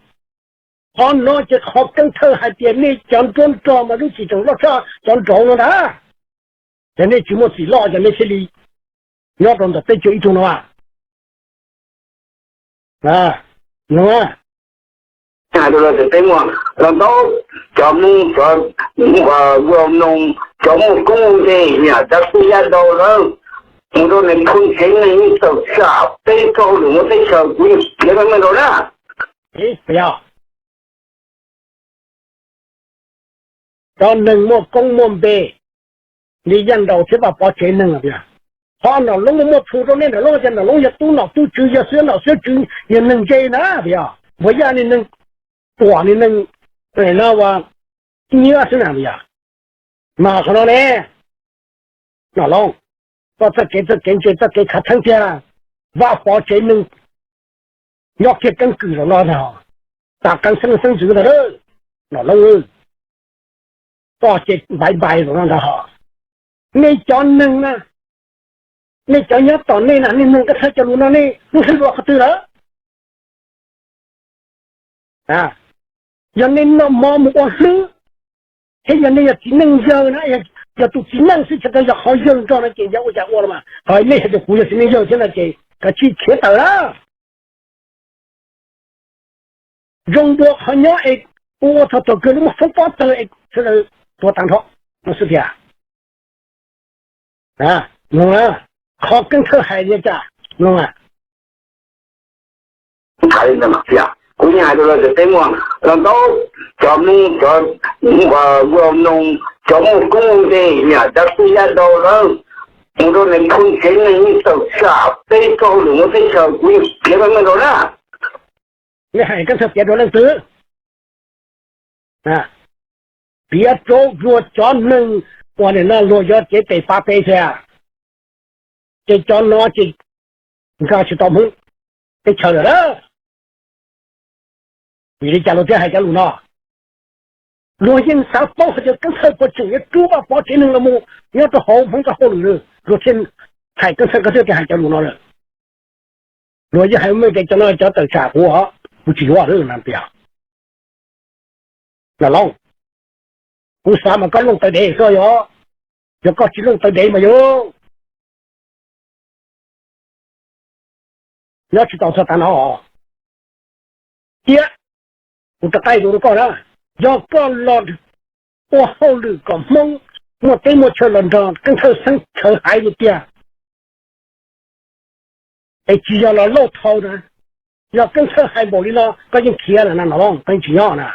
Qhov no ces qhov Keeb Thawj hais tias nej cov nruab nrog mas lub txim tseem loj tshaj cov nraud no ntag. Ces nej tsis muaj txim loj ces nej thiaj li nyob rau ntawm peb caug ib tug no. Hais rau lawv tias peb muaj los ntau cov Hmoob, cov ua noog, cov muaj koob muaj npe, niam cov txij Yaj Nraus lawm, mus rau nws phoo tsev neeg yeej tawm tsam peb txoj hauj lwm muaj teb chaws kuv yeej piav meej meej rau na. Cov neeg muaj koob muaj npe li Yaj Nraus thiab Vaj Pov tsev neeg, qhov Nom Loob muaj muaj proof rau nej, Nom Loob tias Nom Loob yog tub nom tub tswv, yog xwb nom xwb tswv, yog neeg ntse na, yog Npuag Yaj niag neeg tuam niag neeg no ua nyiab xwb na, yog mas qhov no ne, Nom Loob, koj txoj kev txoj kev ntse txoj kev khav theeb tiag, Vaj Pov tsev neeg nyob kiag keeb kwm zaum no ntag, tas qee xeeb xeeb ntxwv ntag, Nom Loob, koj ces npaiv npais zaum no ntag. Nej cov neeg na, nej cov nyob tom nej na, nej mloog Keeb Thawj cov lus no nej hlub hlwb dua qhov twg lawm? Yog nej noj mov mus ua hlwb, thiab yog nej yog txiv neej yawg na, yog tus txiv neej xwb tsis tau yog qhov yawg nrog no ces yog ua cas ua los mas, ho nej hais tias kuv yog txiv neej yawg thiab no ces kav tsij khiav tawm lawm. Zoo dua qhov nyob es ua ua txog thaum kawg lub muab foob pob tawg es sawv daws tuag tag nrho no xwb tiag. Mloog, qhov Keeb Thawj hais li cas mloog. Tham li ntawd mas tias kuv yeej hais rau lawv tias peb muaj los ntau cov Hmoob, cov ua noog, cov muaj koob muaj npe, niam cov txij Yaj Nraus lawm, mus rau nws phoo tsev neeg yeej tawm tsam peb txoj hauj lwm muaj teb chaws kuv yeej piav meej meej rau na. Nej hais Keeb Thawj piav rau leej twg? Piav rau luag cov neeg uas nim no luag yuav cev tes pab peb thiab, ces cov no ces nkag tsis tau Hmoob teb chaws lawm na. Vim li cas luag thiaj hais cov lus no? Luag yeej xav paub hais tias Keeb Thawj puas tseem yuav rub Vaj Pov tsev neeg los mus nyob rau hauv Hmoob txoj hauj lwm, luag thiaj hais Keeb Thawj, Keeb Thawj thiaj hais cov lus no lawm. Luag yeej hais meej tias cov no cov tawm tsam kuv, kuv tsis yuav lawm no tiag. Los Looj, kuv xav mas koj looj taw dev xwb yog, yog koj tsis looj taw dev mas yog nyob tsis tau txog tav no. Tiab, kuv rov qab hais rau koj na, yog koj los ua hauj lwm kom Hmoob muaj teb muaj chaw los nrog Keeb Thawj Xeeb Thawv hais li tiag, es tsis yog los lauj thau na. Yog Keeb Thawj hais npaum li no koj yeej khiav lawm na Nom Looj, koj yeej tsis nyob na.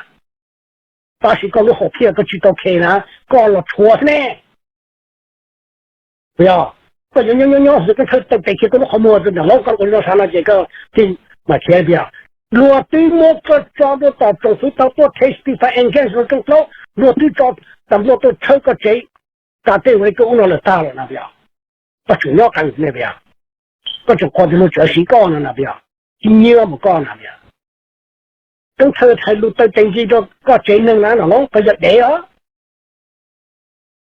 Tab sis koj lub hom phiaj koj tsis tau khe na, koj los tshuav xwb ne. Yog koj yuav nyob nyob nyob Keeb Thawj tau tes kiag koj lub qhov muag Nom Looj, koj ua li no sav no ces koj thiaj mam khiav tiag. Luag twb muab koj tso rau tom tsoom fwv tau tuaj testify against Keeb Plaub, luag twb tso tas npluaj tuaj tshawb koj tsev, tas tej uas koj ub no lawm tag lawm na tias, koj tseem nyob qees ne tias, koj tseem qhuas tias luag tseem siv koj no na tias, tsis nyiam mus koj na tias. Keeb Thawj hais lus taw tes nki rau koj tsev neeg na Nom Looj, koj yog dev os.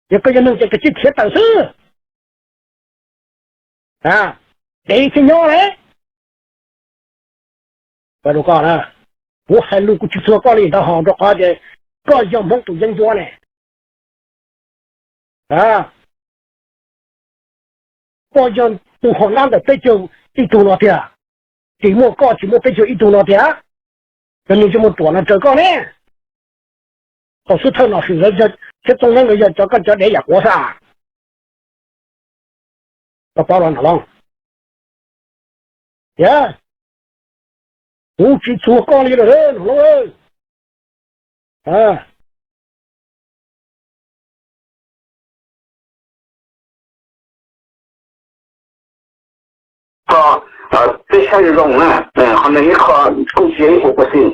Yog koj yog neeg ces koj tsis khiav tawm xwb, dev thiaj nyob lawm. Rau koj na, kuv hais lus kuv tsis txuag koj li ntawd hos rau qhov tias koj yog Hmoob tus yeeb ncuab ne. Koj yog tus hom nab ntawm peb caug ib tug no tiag, tsis muaj koj tsis muaj peb caug ib tug no tiag. Cov neeg tsis muaj ruam no raws koj ne. Thaum xub thawj Nom Swm lawv thiab Txooj Neeb lawv yog cov koj cov dev yam quav xwb. Koj paub los Nom Looj, tias kuv tsis txuag koj li lawm Nom Looj. Koj peb saib zoo na, qhov no ib qho kuj tsis yog ib qho pov xwm,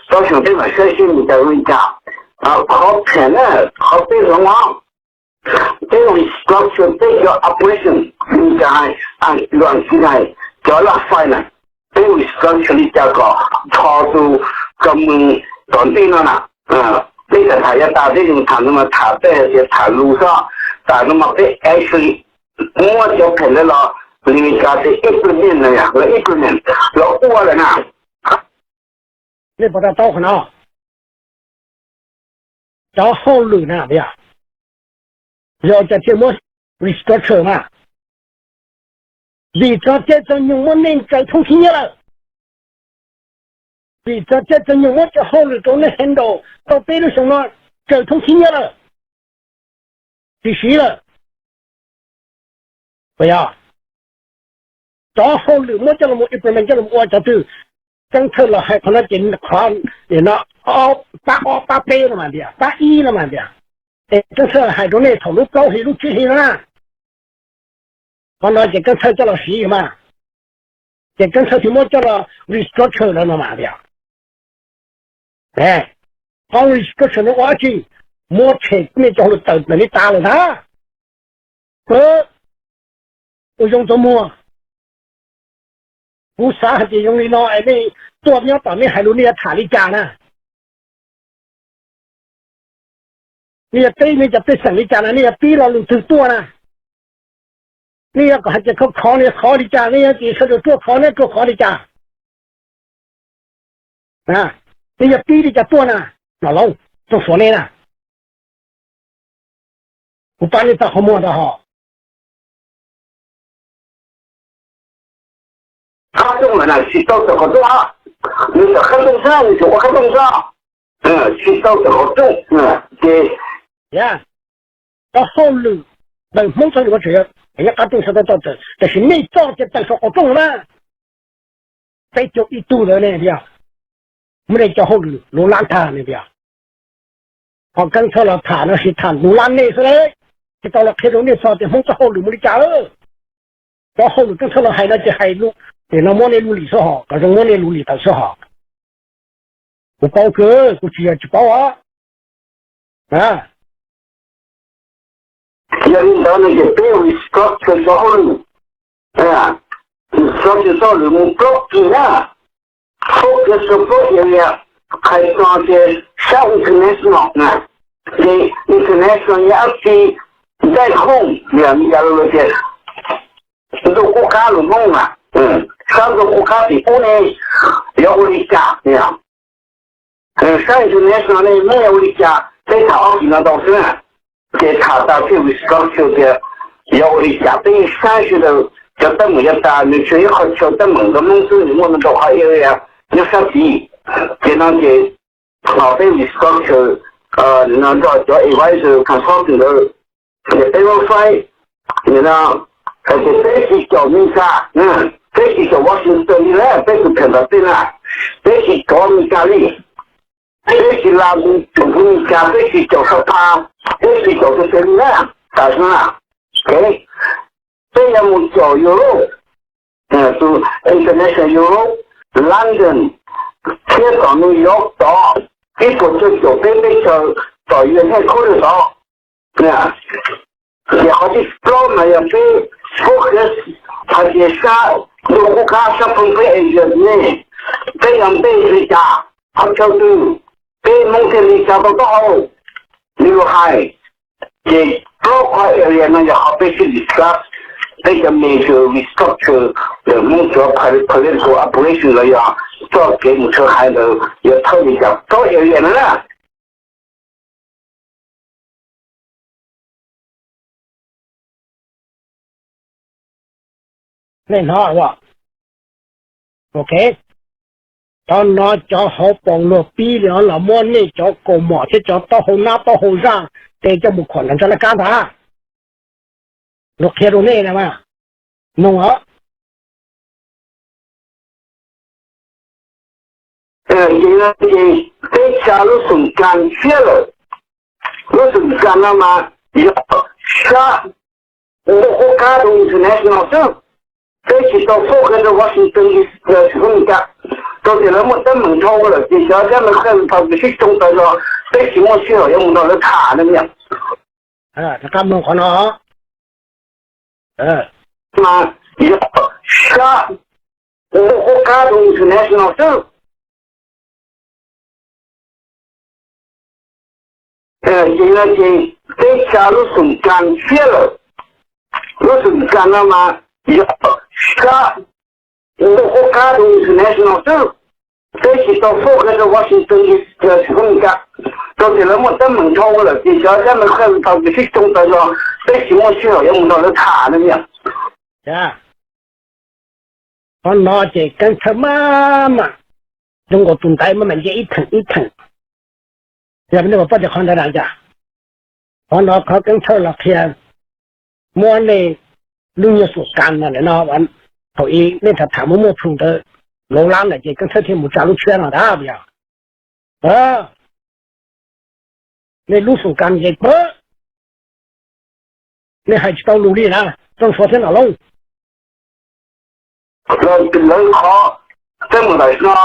tau xyoo peb mam saib seb nws cas li cas. Qhov phem na, qhov peb hloov os, peb restructure peb cov operation li cas hais, luag Askiv hais cov laj fai na, peb restructure li cas kom rho tus kom mus tom ntej no na. Peb tham tham yav tas peb yeej tham no mas tham peb hais tias tham lus xwb, tas no mas peb actually muab cov phem ntawd los li Meskas tias implement na, los implement los ua lawm na. Nej puas to taub qhov no? Cov hauj lwm na, yog cas thiaj muab restructure mas? Vim txog caij txog nyoog muab nej tsaws thoob khib nyiab lawm. Vim txog caij txog nyoog muab cov hauj lwm rau nej handle tau peb lub xyoo no tsaws thoob khib nyiab lawm, tsis siv lawm. Yog cov hauj lwm muab coj los implement coj los ua cov twg, Keeb Thawj los hais qhov no ces qhov no pab ob pab peb no mas tias, pab ib no mas tias, es Keeb Thawj hais rau nej thaum lub plaub hli lub tsib hli no na, qhov no ces Keeb Thawj coj los siv mas, ces Keeb Thawj thiaj muab coj los restructure lawm no mas tias, qhov restructure no ua dab tsi? Muab tshem nej cov hauj lwm tawm ntawm nej tas lawm ntag. Ua zoo txog muag. Kuv xav hais tias zoo li no es nej tuaj nyob tom nej hais lus nej yuav tham li cas na? Nej yuav teb nej cov pej xeem li cas na? Nej yuav pib lo lus twg tuaj na? Nej yuav kom hais tias khov khov li, khov li cas? Nej yuav tias sawv daws ruaj khov ne, ruaj khov li cas? Nej yuav pib li cas tuaj na? Nom Looj, Txooj Suav nej na, kuv pab nej txog qhov muag ntawd hos. Qab rooj lawm na, tsis tau tawm qhov rooj, nws tawm qab rooj xwb, nws tseem ua qab rooj xwb, tsis tau tawm qhov rooj ces, cov hauj lwm ntawm Hmoob txhua yam tseem nyob qab rooj tsis tau tawm, tiam sis nej txoj ces tawm saum qhov rooj na. Peb caug ib tug ntawd ne tias, muab nej cov hauj lwm luv lab ntag ne tias. Qhov Keeb Thawj los tham no sis tham luv lab nej xwb lauj, tsis tau los qhia rau nej txog tias Hmoob txoj hauj lwm mus li cas. Cov hauj lwm Keeb Thawj los hais no ces hais lus, ces no muab nej lub lim xwb hos, kom zoo muab nej lub lim tawm xwb hos. Kuv paub kawg, kuv tsis yog tsis paub os. Yog li ntawd no ces peb restructure cov hauj lwm, restructure cov hauj lwm mus plaub kis na, focus rau plaub area, qhais txog ces sab international na, ces international yog dab tsi, ntaij hooj, yog li cas los tias ntuj qub qab lus Hmoob na, sab ntuj qub qab tim ub ne yuav ua li cas, sab international ne Hmoob yuav ua li cas, peb tham ob kis no tau xwb na. Ces tham tas thiaj restructure tias yuav ua li cas, peb yeej saib sawv daws cov teeb meem yav tas nws tsuas ib qho chaw teeb meem ntawm Hmoob xwb, nws muaj ntau qhov area nyob sab tid. Ces no ces thaum peb restructure no nrog cov advisor consultant ntawd, ces peb muab faib, ces peb tsis caum Meskas, peb tsis caum Washington li na, peb tus pheem ntawm peb na, peb tsis caum Meskas li, peb tsis la mus caum Meskas, peb tsis caum xab pha, peb tsis caum tus twg li na, tam sim no na, peb yuav mus caum Europe, tus international Europe, London, thiab tom New York tod, ib puas cuaj caum peb peb caug tom U S headquarter tod. Ces qhov thib plaub mas yog peb focus hais tias sab ntuj qub qab sab Phoo Peb Asia ne, peb yog npe li cas, qhov chaw twg, peb Hmoob thiaj li tsa tau taub hau, li luag hais. Ces plaub qhov area no yog qhov peb sib discuss, peb cov major restructure ntawm Hmoob cov political operation los yog txoj kev mus tshawb haiv ntawd yuav thawj li cas plaub area no na. Nej hnov, ok, cov no cov hauv paus luag pib li no los muab nej cov kaus mom thiab cov taub hau nab taub hau zaj tes coj mus khuam nram ntsag laj kab ntag. Luag qhia rau nej na mas, noog os. Ces no ces peb tsa lub xoom kas tshiab lawm. Lub xoom kas no mas yog sab ntuj qub qab rau international xwb. Peb tsis tau focus rau Washington D C, tsis focus Meskas, rau tias lawv muaj teeb meem dhau lawm ces cov teeb meem qhia li thaum sib tsoo tawm los peb tsis muaj sij hawm yuav mus nrog lawv tham na mas. Rov qab mloog qhov no, mas yog sab ntuj qub qab rau international xwb. Ces no ces peb tsa lub xoom kas tshiab lawm. Lub xoom kas no mas yog sab ntuj qub qab rau international xwb. Peb tsis tau focus rau Washington D C, tsis focus Meskas, rau tias lawv muaj teeb meem dhau lawm ces cov teeb meem qhia li thaum sib tsoo tawm los peb tsis muaj sij hawm yuav mus nrog lawv tham na mas. Qhov no ces keeb txhawj maj mam, zoo nkaus tus ntaiv maj mam nce ib theem ib theem. Yog nej puas paub tias qhov ntawd na cas? Qhov no qhov keeb txhawj los qhia, muab nej lub nyuag xoom kas no na, thaum ub nej tham tham muaj muaj plhu ntawd, lauv lab ntawd ces keeb txhawj thiaj mus tsa lub tshiab no ntag yog. Nej lub xoom kas nqis pawg, nej hais tsis tau lus li na, Txooj Suav thiab Nom Loob. Lawv qhov teeb meem tam sim no,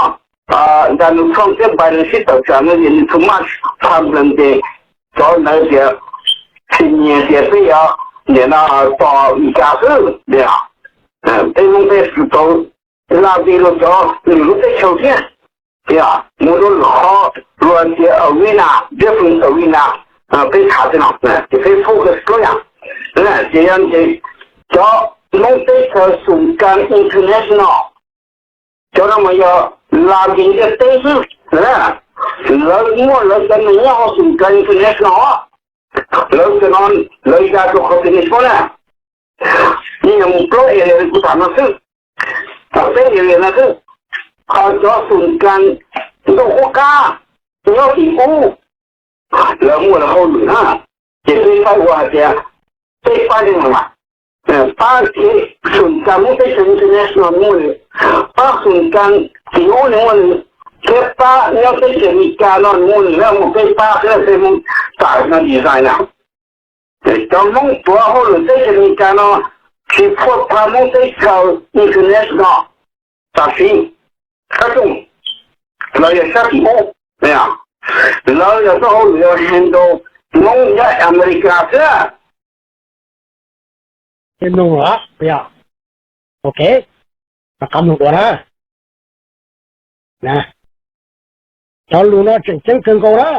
Donald Trump thiab Biden sib tawm tsam no ces nws too much problem ces cov ntawd tias tsis nyiam tias peb yuav nim no tos Meskas xwb. Peb Hmoob peb tau lobby rau cov nws lub teb chaws thiab, mus rau lwm qhov, luag tias arena, different arena, peb tham tej no ces peb focus plaub yam. Ces yog ces cov Hmoob teb chaws xoom kas international, cov no mas yog lobby ntiaj teb xwb. Lawv muaj lawv cov neeg nyob hauv xoom kas international, lawv cov no lawv ya rau qhov twg nej paub na. Yeej yog mus plaub area li kuv tham no xwb, peb area no xwb. Ho cov xoom kas ntuj qub qab nyob tim ub, lawv muaj lawv hauj lwm na. Ces peb faib ua hais tias peb pab li no mas, pab xoom kas Hmoob teb chaws international muaj nws, pab xoom kas tim ub nws muaj nws, thiab pab nyob teb chaws Amelikas no nws muaj nws na, mus peb pab xwb na, peb Hmoob tam no design na. Cov Hmoob tuav hauj lwm teb chaws Amelikas no tsis phuaj pha Hmoob teb chaws international tam sim. Qab rooj, lawv yog sab tim ub, lawv yog txoj hauj lwm yog handle Hmoob nyob Amelikas xwb. Ces mloog lawm, yog, ok, rov qab mloog dua na. Cov lus no tseem ceeb kawg nkaus na.